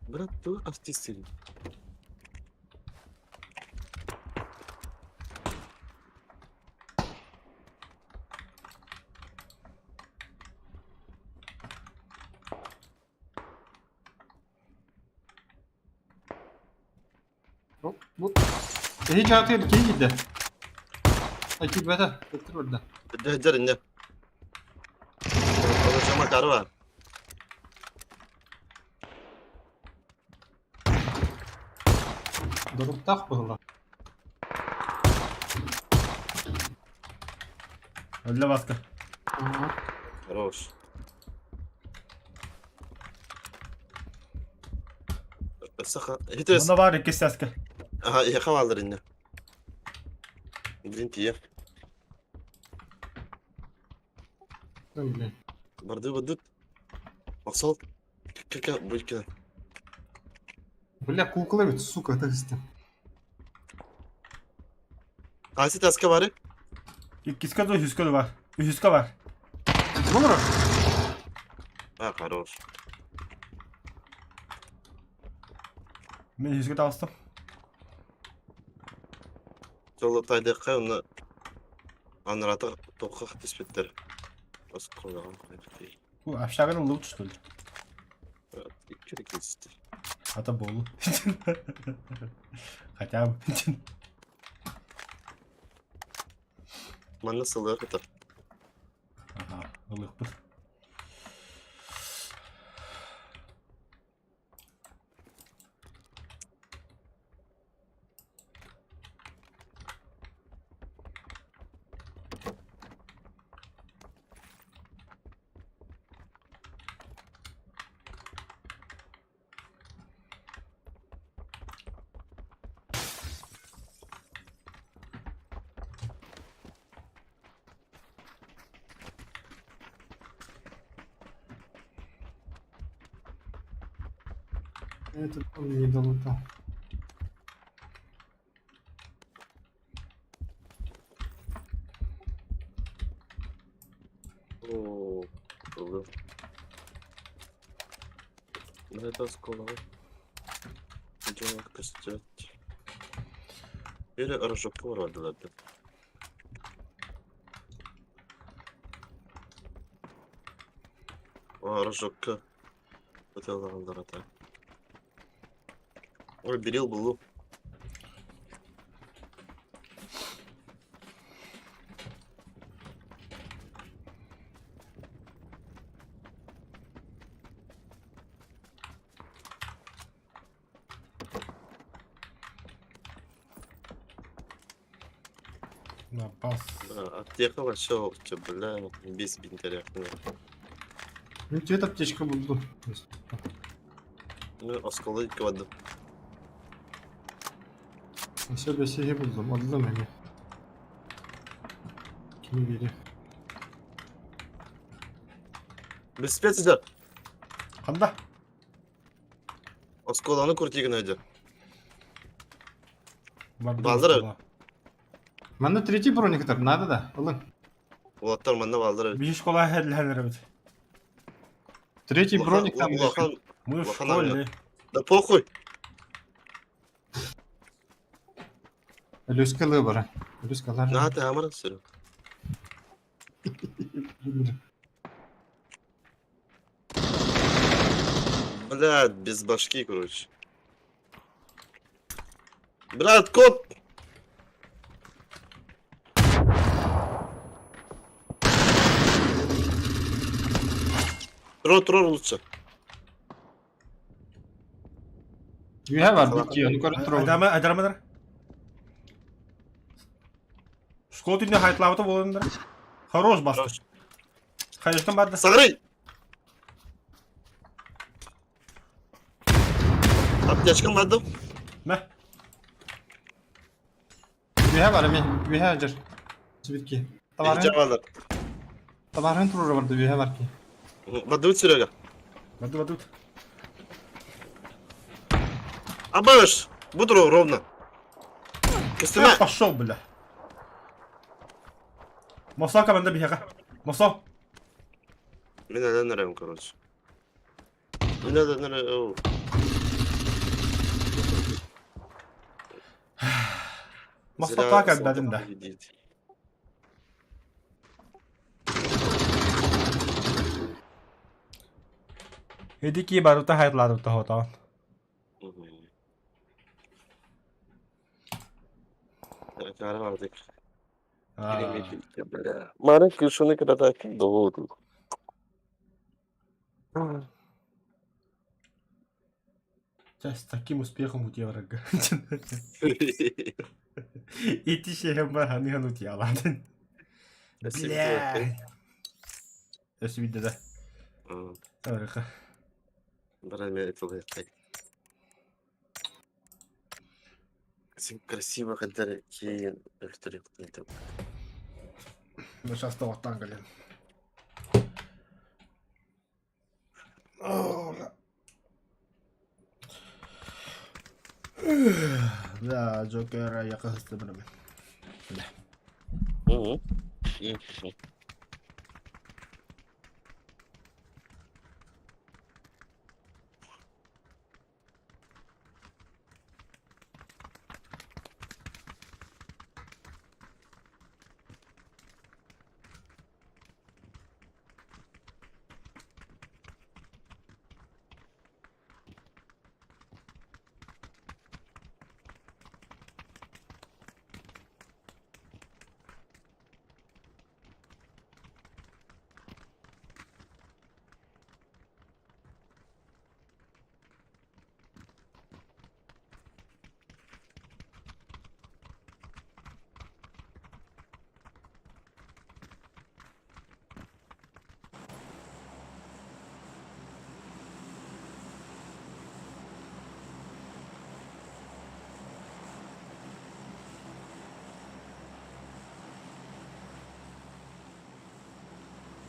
Брат, ты артист. Бу эһи чаатыгар киһи киирдэ. Ай киирбэтэ. Өттүр барда. Дьэр инне. Олочама карва. Доруктаах быһыла. Өллө Васка. Хорош. Саха. Хитес. Мына бар икки сәске. Ага, яха алыр инне. Блин, тие. Блин. Барды бадыт. Максал. Кека булька. Бля, кукла ведь, сука, это истин. Қайсы таска бары? Иккискэ да үһүскэ да бар. Үһүскэ бар. Болор. А, хорош. Мин үһүскэ таҕыстым. Жолы тайдыққа оны аныраты тоққа түспеттер. Осы қолаған Бу общаганы лут что ли? Икки кесті. Ата болу. Хотя бы. Манна сылы кытар. Ага, ылыхпыт. Этот он не долутал. О, ылы. Мына скола. Жолақ кістет. Или рожок урадылады. О, рожокка. Өте ата. Ой, берил был. На бас. Аптека вообще, бля, без бинтаря. Ну, тебе аптечка буду. Ну, осколы квады. Все без сиги буду. Одну меня. Не верю. Без специдер. Ханда. Осколаны куртигін өйді. Балдыр. Манна третий броник надо да? Олын. Улаттар манна балдыр. Биһи школа хәрләнер бит. Третий броник там. Улахан. Мы в Улахан школе. Да похуй. Люска лыбара. Люска лар. На ты амара сыры. Бля, без башки, короче. Брат, кот! Тро, тро лучше. You have битки, ну короче, тро. Адама, адама. Школа түнде хайтлабыты болыңдар. Хорош басты. Хорош. Хайыштан барды. Сагрый! Аптечкам барды. Мә. You have ами, you have жер. Битки. Товарын. Табарын, табарын туры барды, you have ки. Барды Серега. Барды, барды. Абыш! Буду ровно. Кестеме. Пошел, бля. Мосо команда бияга. Мосо. Мен әлі нөрем, короче. Мен әлі нөрем. Мосо так әлбәдім да. Эдики барута хайтлады тохотон. Акаары бардык. А, Бля. Мары крышаны когда долу. Сейчас с таким успехом у тебя врага. Ити шеһем бар ханы утьялаатын. Бля. Өссө видно да. Тарыха. Красиво, когда киин Ну сейчас тоҕоттон кэлэн. Да, Джокер якасты бирме. Да.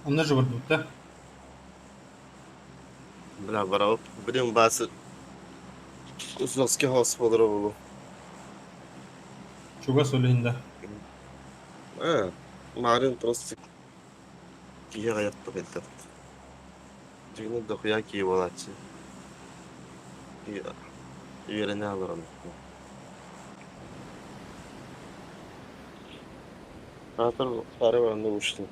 Онно же барбыт да. Бля, барау. Блин, басы. Узновский хаос болар болу. Чугас өлейін да. А, Марин просто киһи аҕыйахтык элбэх. Дьиҥинэн дохуя киһи буолааччы. Үөрэнэ олорон. Аатыр пара баранна ушли.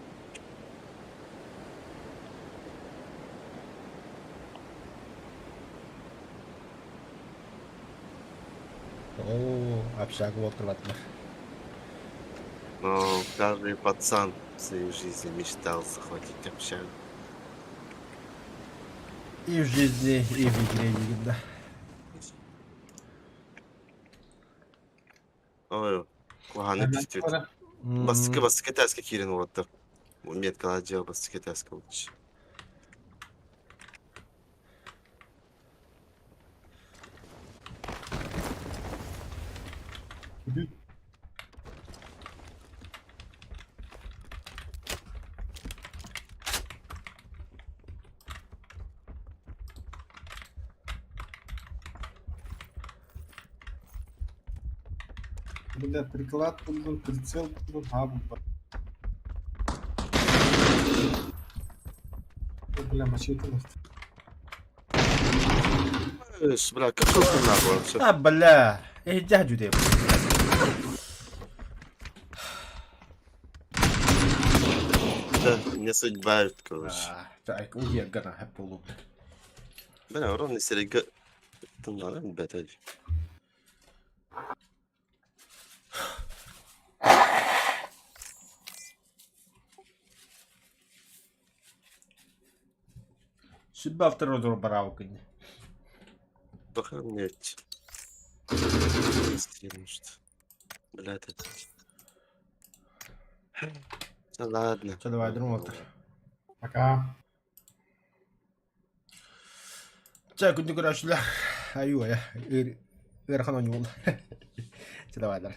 Оо, общага открывать. Но каждый пацан в своей жизни мечтал захватить общагу. И в жизни, и в игре да. Ой, куһаҕаны түстүбүт. Бастакы бастакы этээскэ киирэн уолаттар. Меткалаах дьиэ бастакы этээскэ лучше. Бля, приклад буллум, прицел буллум, ха булла. Бля, мачете. Эш, бля, как ты нахуй вообще? А, бля, эй, дядю деп. Да, не судьба, короче. Так, уе, гана, хэппулу. Бля, ровно серега... Тыннарым бәтәл. Судьба второй дор бараукин. Бахам нефть. Бля, это... Да ладно. Что, давай, друг Пока. Чэ, күндү көрөөччүлэр. Айуу, айа. Ыарахан оонньуу буолла. Чэ, давай, дар.